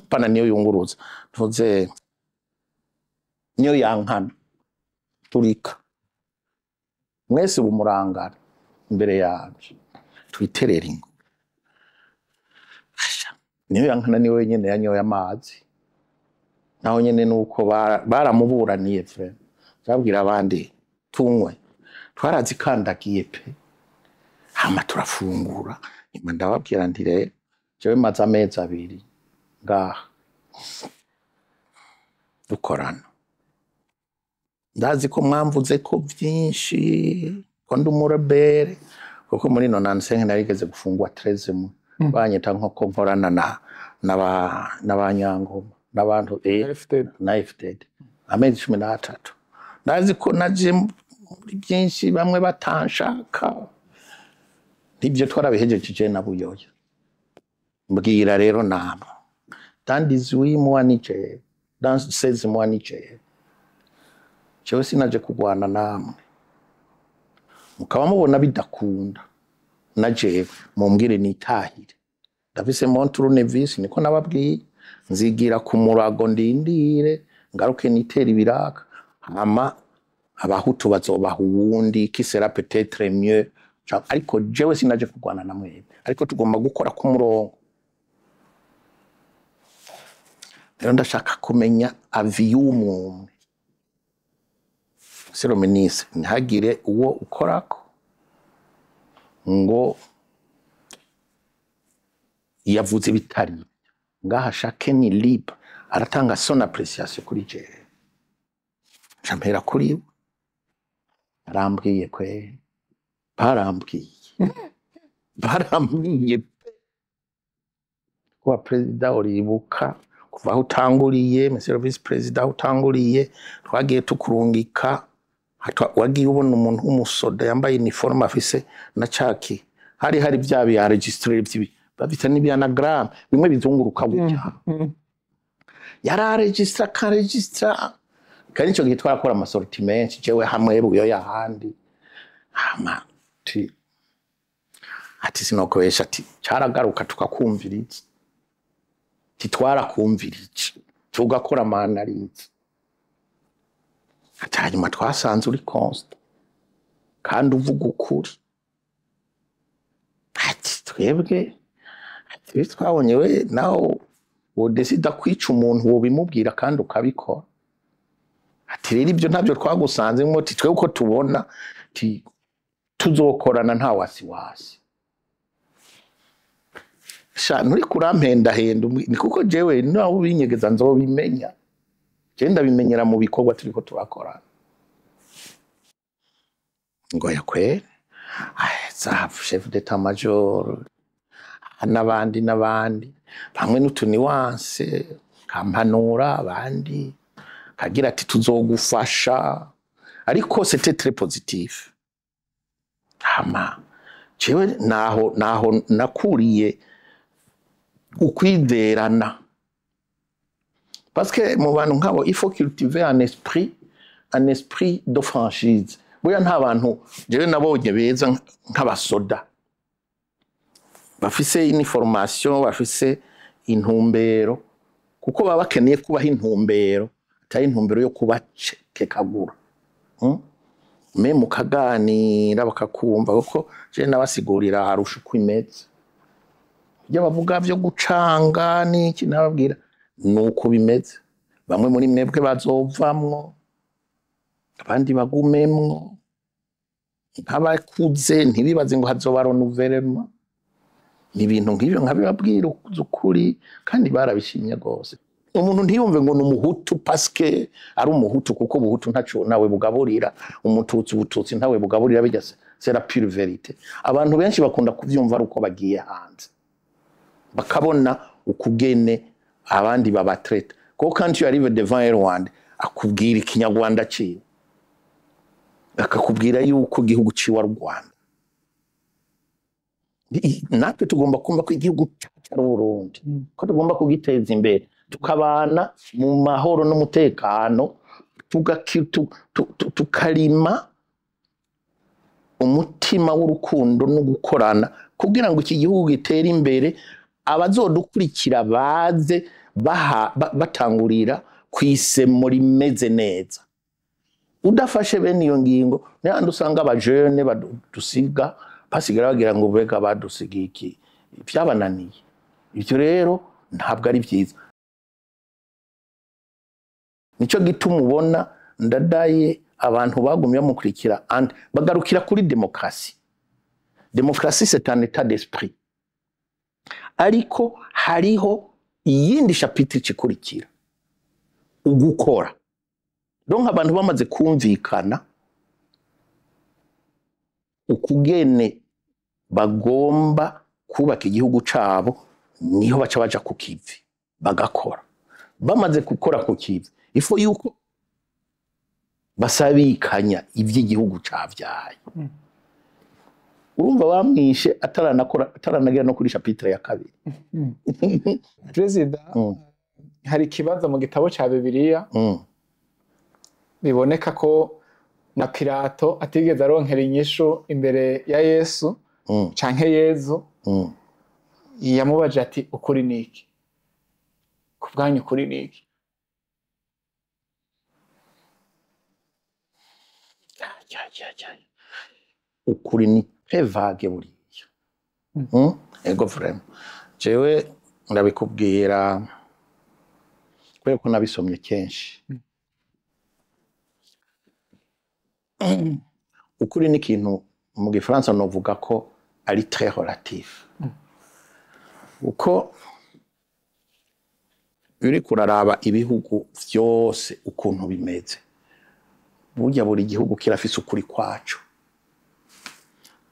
Pana niyo yunguruza, ntuze, niyo yankana turika mwese, ubu murangana imbere yanje, twiterera ingo. Asha, niyo yankana niwe wenyene yanyoye amazi, naho nyene nuko baramuburaniye vraiment. Babwira abandi tunywe, twarazikandagiye pe. Hama turafungura. Nyuma ndababwira nti: "Rero jewe maze amezi 2 ngaha dukorana. Ndazi ko mwamvuze ko vyinshi, ko ndi umurebere, kuko muri 95 narigeze gufungwa 13 mois, banyita nko ko nkorana na n'abanyangoma n'abantu FDD. Na FDD, amezi 13. Ndazi ko naje muri byinshi, bamwe batanshaka. Nibyo twarabihejeje na Buyoya. Mbwira rero nama, dans 18 mois ni jewe, dans 16 mois ni jewe. Jewe sinaje kurwana namwe. Mukaba mubona bidakunda na jewe, mumbwire nitahire. Ndafise mon tournevis, niko nababwiye, nzigira ku murago, ndindire ngaruke nitere ibiraka, hama abahutu bazobaha uwundi qui sera peut-être mieux. Ariko jewe sinaje kurwana na mwebwe, ariko tugomba gukora ku murongo. Rero ndashaka kumenya avis y'umwumwe. Monsieur le ministre, ntihagire uwo ukorako ngo yavuze ibitari ibyo. Ngaha chacun ni libre, aratanga son appréciation kuri jewe." Nca mpera kuri we. Arambwiye kwe, barambwiye, barambwiye pe. Kuba perezida, uribuka kuva aho utanguriye, monsieur le vice président, aho utanguriye twagiye tukurungika, wagiye ubona umuntu w'umusoda yambaye uniforme, afise na caki, hari bya bi enregistreur by'ibi bafite n'ibyanagramme bimwe bizunguruka gutya, yari aregistra, akaregistra. Kandi ico gihe twarakora ama sorties menshi, jewe hamwe, Buyoya ahandi. Hama ati: "Sinokobesha," ati, "caragaruka tukakumviriza, titwarakumvirije, tugakora ama analyses," ati, "hanyuma twasanze uri constant kandi uvuga ukuri." Ati: "Twebwe," ati, "twabonye we nawe wodesida kwica umuntu, wobimubwira kandi ukabikora." Ati: "Rero ibyo ntabyo twagusanzemo." Ati: "Twebwe uko tubona, ti tuzokorana nta wasiwasi." Sha, nturi kurampendahenda, ni kuko jewe nawe ubinyegeza nzobimenya. Je ndabimenyera mu bikorwa turiko turakorana. Ngo yakwere za chef d'état major n'abandi n'abandi, bamwe n'utu nuances kampanura, abandi kagira ati: "Tuzogufasha." Ariko c'était très positif. Hama jewe naho nakuriye ukwizerana, parce que mu bantu nk'abo il faut cultiver un esprit de franchise. Buriya nta bantu jewe nabonye beza nk'abasoda bafise une formation, bafise intumbero, kuko baba bakeneye kubaha intumbero, atari intumbero yo kubakekagura. Me mukaganira bakakumva, kuko je nabasigurira Arusha uko imeze, ibyo bavuga vyo gucanga n'iki, nababwira nuko bimeze. Bamwe muri mwebwe bazovamwo, abandi bagumemwo. Nk'abakuze ntibibaze ngo hazoba renouvellement. Ni ibintu nk'ibyo nkabibabwira ukuri, kandi barabishimye rwose. Umuntu ntiyumve ngo ni umuhutu parce que ari umuhutu, kuko ubuhutu ntaco nawe bugaburira, umututsi ubututsi ntawe bugaburira. Bijya c'est la pure vérité. Abantu benshi bakunda kuvyumva ari uko bagiye hanze, bakabona ukugene abandi babatraita, kuko quand tu arrives devant un Rwanda, akubwira ikinyarwanda ciwe, akakubwira yuko igihugu ciwe ari u Rwanda. Natwe tugomba kumva ko igihugu cyacu ari Uburundi, ko tugomba kugiteza imbere, tukabana mu mahoro n'umutekano, tukarima umutima w'urukundo no gukorana kugira ngo iki gihugu gitere imbere, abazodukurikira baze batangurira kw'isemo rimeze neza. Udafashe bene iyo ngingo, n'ahandi usanga abajene badusiga basigara bagira ngo bega badusigiye iki, byabananiye. Ibyo rero ntabwo ari byiza. Nicyo gituma ubona Ndadaye abantu bagumye bamukurikira andi bagarukira kuri demokarasi. Demokarasi, c'est un état d'esprit, ariko hariho iyindi chapitre ikurikira, ugukora. Donc abantu bamaze kumvikana ukugene bagomba kubaka igihugu cabo, niho baca baja ku kivi bagakora. Bamaze gukora ku kivi, il faut yuko basabikanya ivy'igihugu cavyaye. Urumva bamwishe ataranakora, ataranagera no kuri chapitre ya kabiri. Perezida, hari ikibazo mu gitabo ca Bibiliya, biboneka ko na Pilato atigeze aronkera inyishu imbere ya Yesu canke Yezu. Yamubaje ati: "Ukuri ni iki? Ku bwanyu ukuri ni iki?" Ya, ya, ya. Ukuri ni très vague buriya. Ego, vraiment, jewe ndabikubwira kubera ko nabisomye kenshi. Ukuri ni ikintu mu gifaransa novuga ko ari très relatif, uko uriko uraraba ibihugu vyose ukuntu bimeze, burya buri gihugu kirafise ukuri kwaco.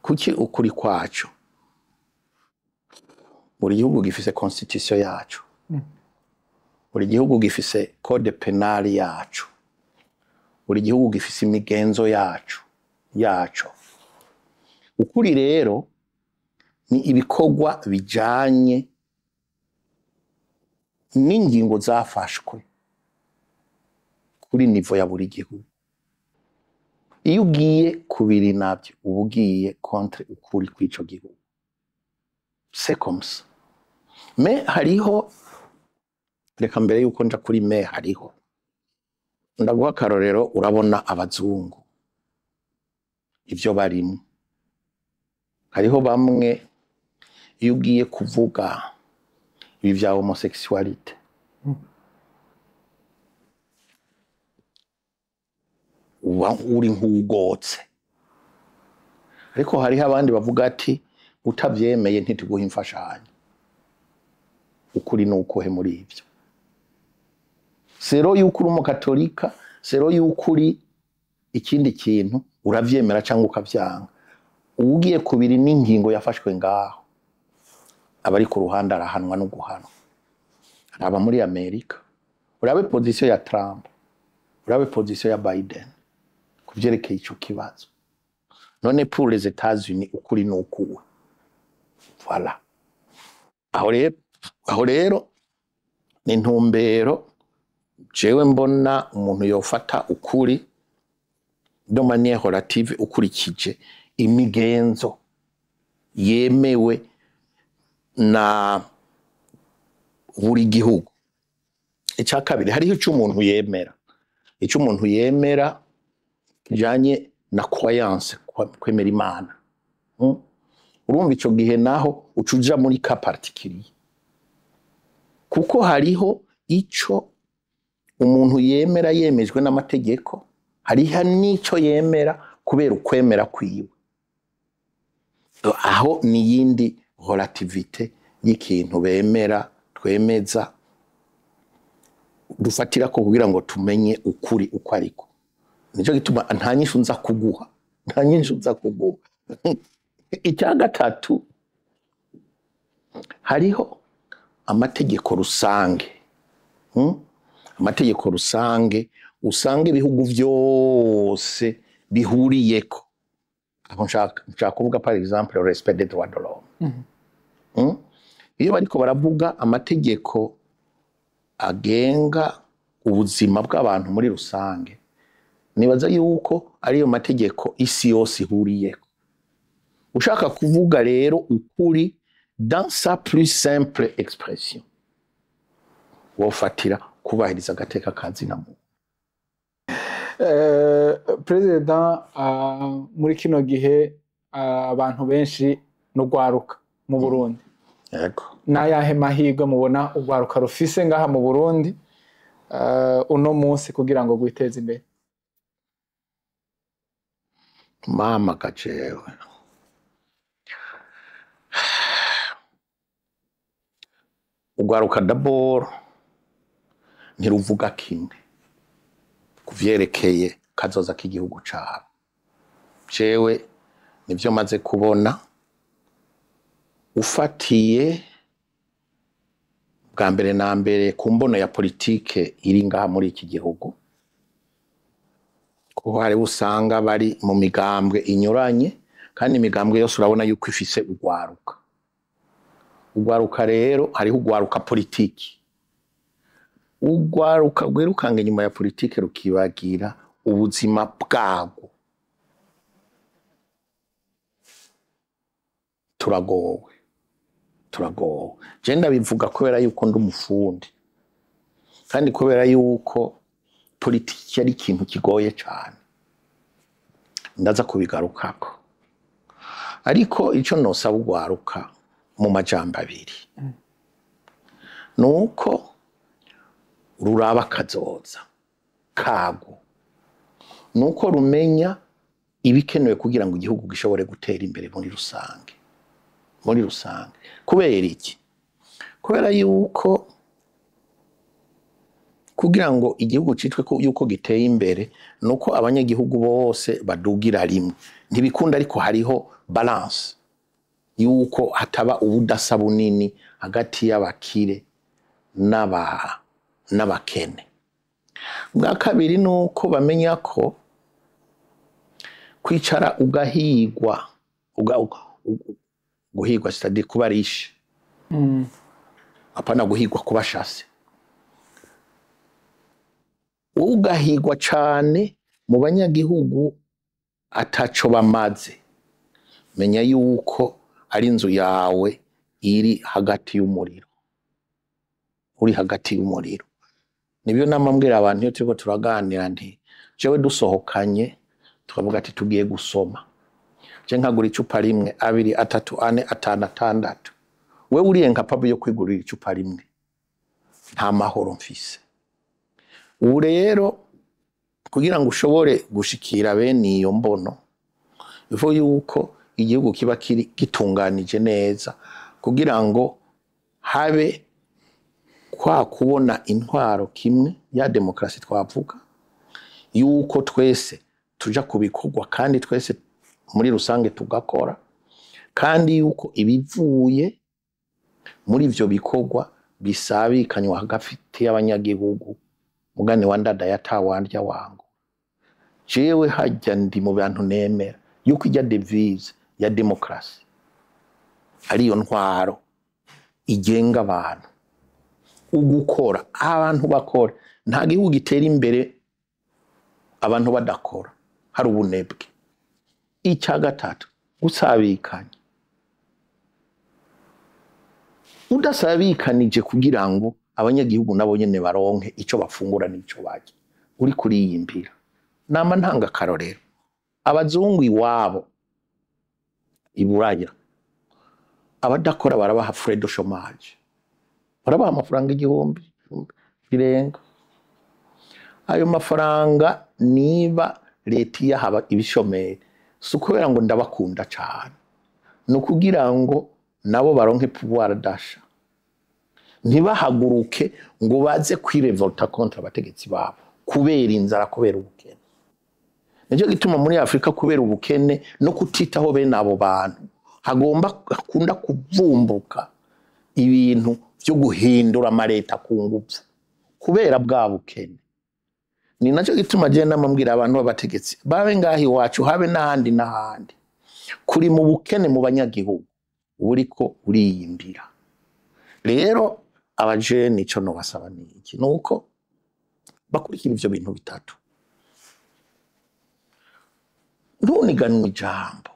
Kuki ukuri kwaco? Buri gihugu gifise constitution yaco, buri gihugu gifise code pénal yaco, buri gihugu gifise imigenzo yaco. Ukuri rero ni ibikorwa bijanye n'ingingo zafashwe kuri niveau ya buri gihugu. Iyo ugiye kubiri navyo, uba ugiye contre ukuri kw'ico gihugu. C'est comme ça. Mais hariho, reka mbere yuko nja kuri mais hariho, ndaguha akarorero. Urabona abazungu ivyo barimo, hariho bamwe iyo ugiye kuvuga ibi vya homosexualité, uba uri nk'ugotse, ariko hariho abandi bavuga ati: "Utavyemeye ntituguha imfashanyo." Ukuri ni ukuhe muri ivyo? Selon yuko uri umukatolika, selon yuko uri ikindi kintu, uravyemera cyangwa ukavyanga. Ugiye kubiri n'ingingo yafashwe ngaho, abari ku ruhande arahanwa no guhanwa. Aba muri Amerika, urabe position ya Trump, urabe position ya Biden ku vyerekeye ico kibazo. None pour les États-Unis ukuri ni ukuwe? Voilà. Aho rero ni intumbero jewe mbona umuntu yofata ukuri de manière relative, ukurikije imigenzo yemewe na buri gihugu. Icya kabiri, hariho icyo umuntu yemera, icyo umuntu yemera kijanye na croyance, kwemera Imana. Urumva ico gihe naho uca uja muri cas particulier, kuko hariho ico umuntu yemera yemejwe n'amategeko, hariho n'ico yemera kubera ukwemera kwiwe. Aho ni yindi relativité y'ikintu bemera, twemeza, dufatira ko kugira ngo tumenye ukuri uko ariko. Nico gituma nta nyishu nza kuguha, nta nyishu nza kuguha. Icya gatatu, hariho amategeko rusange. Amategeko rusange usanga ibihugu vyose bihuriyeko. Aho nshaka kuvuga, par exemple, le respect des droits de l'homme. Iyo bariko baravuga amategeko agenga ubuzima bw'abantu muri rusange, nibaza yuko ariyo mategeko isi yose ihuriyeko. Ushaka kuvuga rero ukuri dans sa plus simple expression, wofatira kubahiriza agateka ka zina muntu. Perezida, muri kino gihe abantu benshi n'urwaruka mu Burundi. N'ayahe mahirwe mubona urwaruka rufise ngaha mu Burundi uno munsi kugira ngo rwiteze imbere? Mama kajewe, urwaruka d'abord ntiruvuga kimwe kuvyerekeye kazoza k'igihugu cabo. Jewe nivyo maze kubona, ufatiye bwa mbere na mbere ku mbono ya politike iri ngaha muri iki gihugu, kuko hari usanga bari mu migambwe inyuranye, kandi imigambwe yose urabona yuko ifise urwaruka. Urwaruka rero, hariho urwaruka politiki, urwaruka rwirukanga inyuma ya politike rukibagira ubuzima bwarwo. Turagowe, turagowe. Je ndabivuga kubera yuko ndi umufundi, kandi kubera yuko politiki ari ikintu kigoye cane, ndaza kubigarukako. Ariko ico nosaba urwaruka mu majambo abiri nuko ruraba kazoza kago, nuko rumenya ibikenewe kugira ngo igihugu gishobore gutera imbere muri rusange, muri rusange. Kubera iki? Kubera yuko kugira ngo igihugu citwe ko yuko giteye imbere nuko abanyagihugu bose badugira rimwe. Ntibikunda, ariko hariho balance yuko hataba ubudasa bunini hagati y'abakire n'abakene. Bwa kabiri nuko bamenya ko kwicara ugahigwa, guhigwa c'est-à-dire kuba riche, apana guhigwa kuba chassé, ugahigwa cane mu banyagihugu ataco bamaze, menya yuko ari inzu yawe iri hagati y'umuriro, uri hagati y'umuriro. Nibyo nama mbwira abantu iyo turiko turaganira, nti jewe dusohokanye tukavuga ati tugiye gusoma, je nkagura icupa rimwe, abiri, atatu, ane, atanu, atandatu, wewe uriye nka pabu yo kwigurira icupa rimwe, nta mahoro mfise. Ubu rero kugira ngo ushobore gushikira bene iyo mbono, ivo yuko igihugu kiba kiri gitunganije neza kugira ngo habe kwa kubona intwaro kimwe ya demokrasi twavuga, yuko twese tuja kubikorwa kandi twese muri rusange tugakora, kandi yuko ibivuye muri ivyo bikorwa bisabikanywa hagati y'abanyagihugu. Mugani wa Ndada yatawandya wangu, jewe hajya ndi mu bantu nemera yuko ijya devise ya demokrasi ariyo ntwaro igenga abantu, ugukora abantu bakora. Nta gihugu gitera imbere abantu badakora, hari ubunebwe. Icya gatatu, gusabikanya. Udasabikanije kugira ngo abanyagihugu nabo nyene baronke ico bafungura n'ico barya, uri kuriyimbira. Nama ntanga akarorero, Abazungu iwabo i Buraya, abadakora barabaha frais de chômage, barabaha amafaranga 1000 birenga. Ayo mafaranga niba leta iyaha ibishomeri, si ukubera ngo ndabakunda cane, ni ukugira ngo nabo baronke pouvoir d'achat, ntibahaguruke ngo baze kwirevolta contre abategetsi babo kubera inzara, kubera ubukene. Nicyo gituma muri Afurika, kubera ubukene no kutitaho bene abo bantu, hagomba hakunda kuvumbuka ibintu byo guhindura amaleta ku ngufu kubera bwa bukene. Ni nacyo gituma je namambwira abantu b'abategetsi, babe ngaho iwacu, habe n'ahandi n'ahandi, kuri mu bukene mu banyagihugu uriko uriyimbira. Rero abajene, ico nobasaba ni iki? Nuko bakurikira ivyo bintu bitatu. Ntuniganwe ijambo,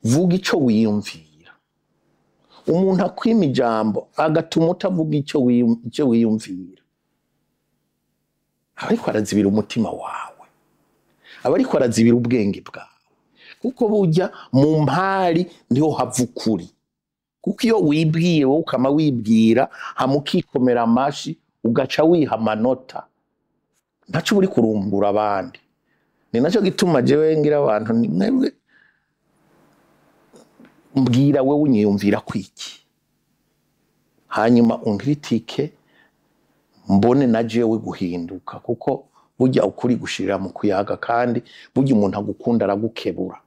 vuga ico wiyumvira. Umuntu akwima ijambo agatuma utavuga ico wiyumvira, aba ariko arazibira umutima wawe, aba ariko arazibira ubwenge bwawe, kuko burya mu mpari niho hava ukuri. Kuko iyo wibwiye wowe, ukama wibwira, hama ukikomera amashi, ugaca wiha amanota, ntaco uba uri kurumbura abandi. Ni nacyo gituma jewe ngira abantu ni mwebwe, mbwira wewe unyiyumvira kwiki, hanyuma unkritike, mbone na jewe guhinduka. Kuko burya ukuri gushirira mu kuyaga, kandi burya umuntu agukunda aragukebura.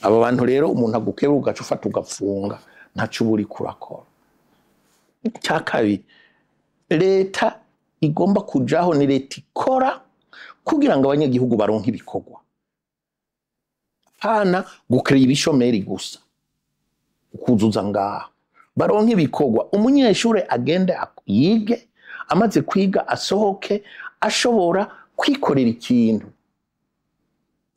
Aba bantu rero, umuntu agukebura ugaca ufata ugapfunga, ntaco uba uriko urakora. Icya kabiri, leta igomba kujaho ni leta ikora kugira ngo abanyagihugu baronke ibikorwa, pana gukrera ibishomeri gusa ukuzuza ngaha. Baronke ibikorwa, umunyeshure agende yige, amaze kwiga asohoke ashobora kwikorera ikintu.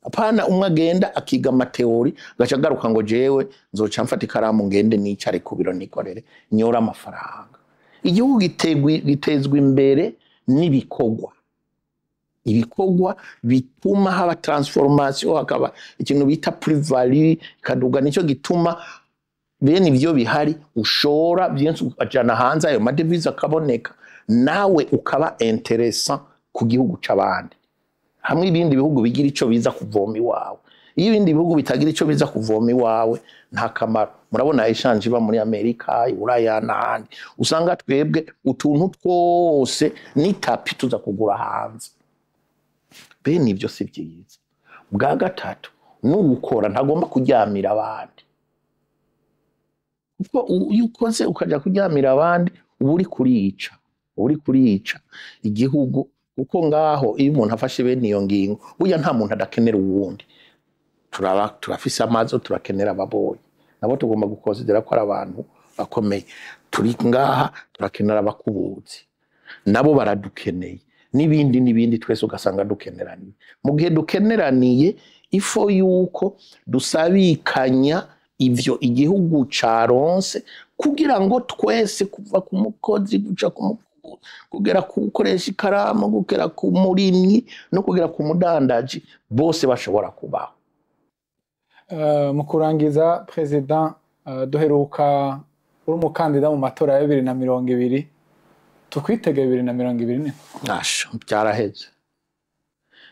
Apana umwe agenda akiga ama théories, agaca agaruka ngo jewe nzoca mfata ikaramu ngende nicare ku biro nikorere nyora amafaranga. Igihugu gitezwa imbere n'ibikorwa, ibikorwa bituma haba transformation, hakaba ikintu bita plus-value ikaduga. Nicyo gituma bene ivyo bihari ushora byinshi ukajana hanze, ayo ma devises akaboneka, nawe ukaba intéressant ku gihugu c'abandi, hamwe ibindi bihugu bigira ico biza kuvoma iwawe. Iyo ibindi bihugu bitagira ico biza kuvoma iwawe, nta kamaro. Murabona échange iba muri Amerika, Iburaya n'ahandi, usanga twebwe utuntu twose n'itapi tuza kugura hanze. Bene ibyo si byiza. Bwa gatatu, n'uwukora ntagomba kuryamira abandi, kuko iyo ukoze ukaja kuryamira abandi, uba uri kurica, uba uri kurica igihugu. Kuko ngaho iyo umuntu afashe bene iyo ngingo, burya nta muntu adakenera uwundi. Turaba turafise amazi, turakenera ababoyi, nabo tugomba gukonsidera ko ari abantu bakomeye. Turi ngaha turakenera abakubuzi, nabo baradukeneye, n'ibindi n'ibindi. Twese ugasanga dukeneraniye. Mu gihe dukeneraniye, il faut yuko dusabikanya ivyo igihugu caronse, kugira ngo twese, kuva ku mukozi guca ku kugera ku ukoresha ikaramu, kugera ku murimyi no kugera ku mudandaji, bose bashobora kubaho. Mu kurangiza, perezida, duheruka uri umukandida mu matora ya 2020. Tukwitege 2024? Asha, byaraheze.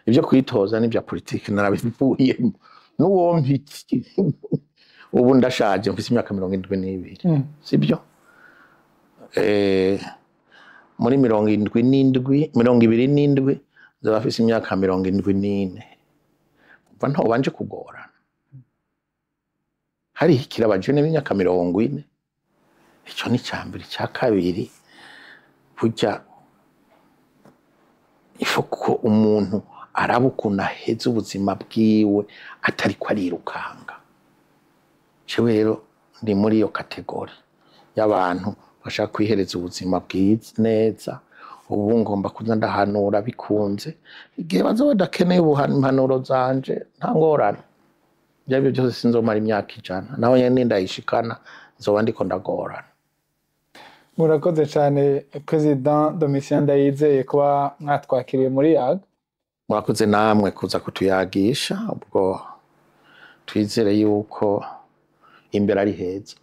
Ibyo kwitoza n'ibya politiki narabivuyemo. N'uwompa iki? Ubu ndashaje, mfise imyaka 72, sibyo? Muri 77, 27, nzaba mfise imyaka 74. Umva, ntobanje kugorana. Hari ikirabajene b'imyaka 40. Ico ni icya mbere. Icya kabiri, burya il faut ko umuntu araba ukuntu aheza ubuzima bwiwe atariko arirukanga. Jewe rero ndi muri iyo catégorie y'abantu bashaka kwihereza ubuzima bwiza neza. Ubu ngomba kuza ndahanura bikunze. Igihe baza badakeneye impanuro zanje, nta ngorane. Ibyo aribyo byose sinzomara imyaka 100, naho nyene ndayishikana nzoba ndiko ndagorana. Murakoze cyane, perezida Domitien Ndayizeye, kuba mwatwakiriye muri Yaga. Murakoze namwe kuza kutuyagisha. Ubwo twizere yuko imbere ari heza.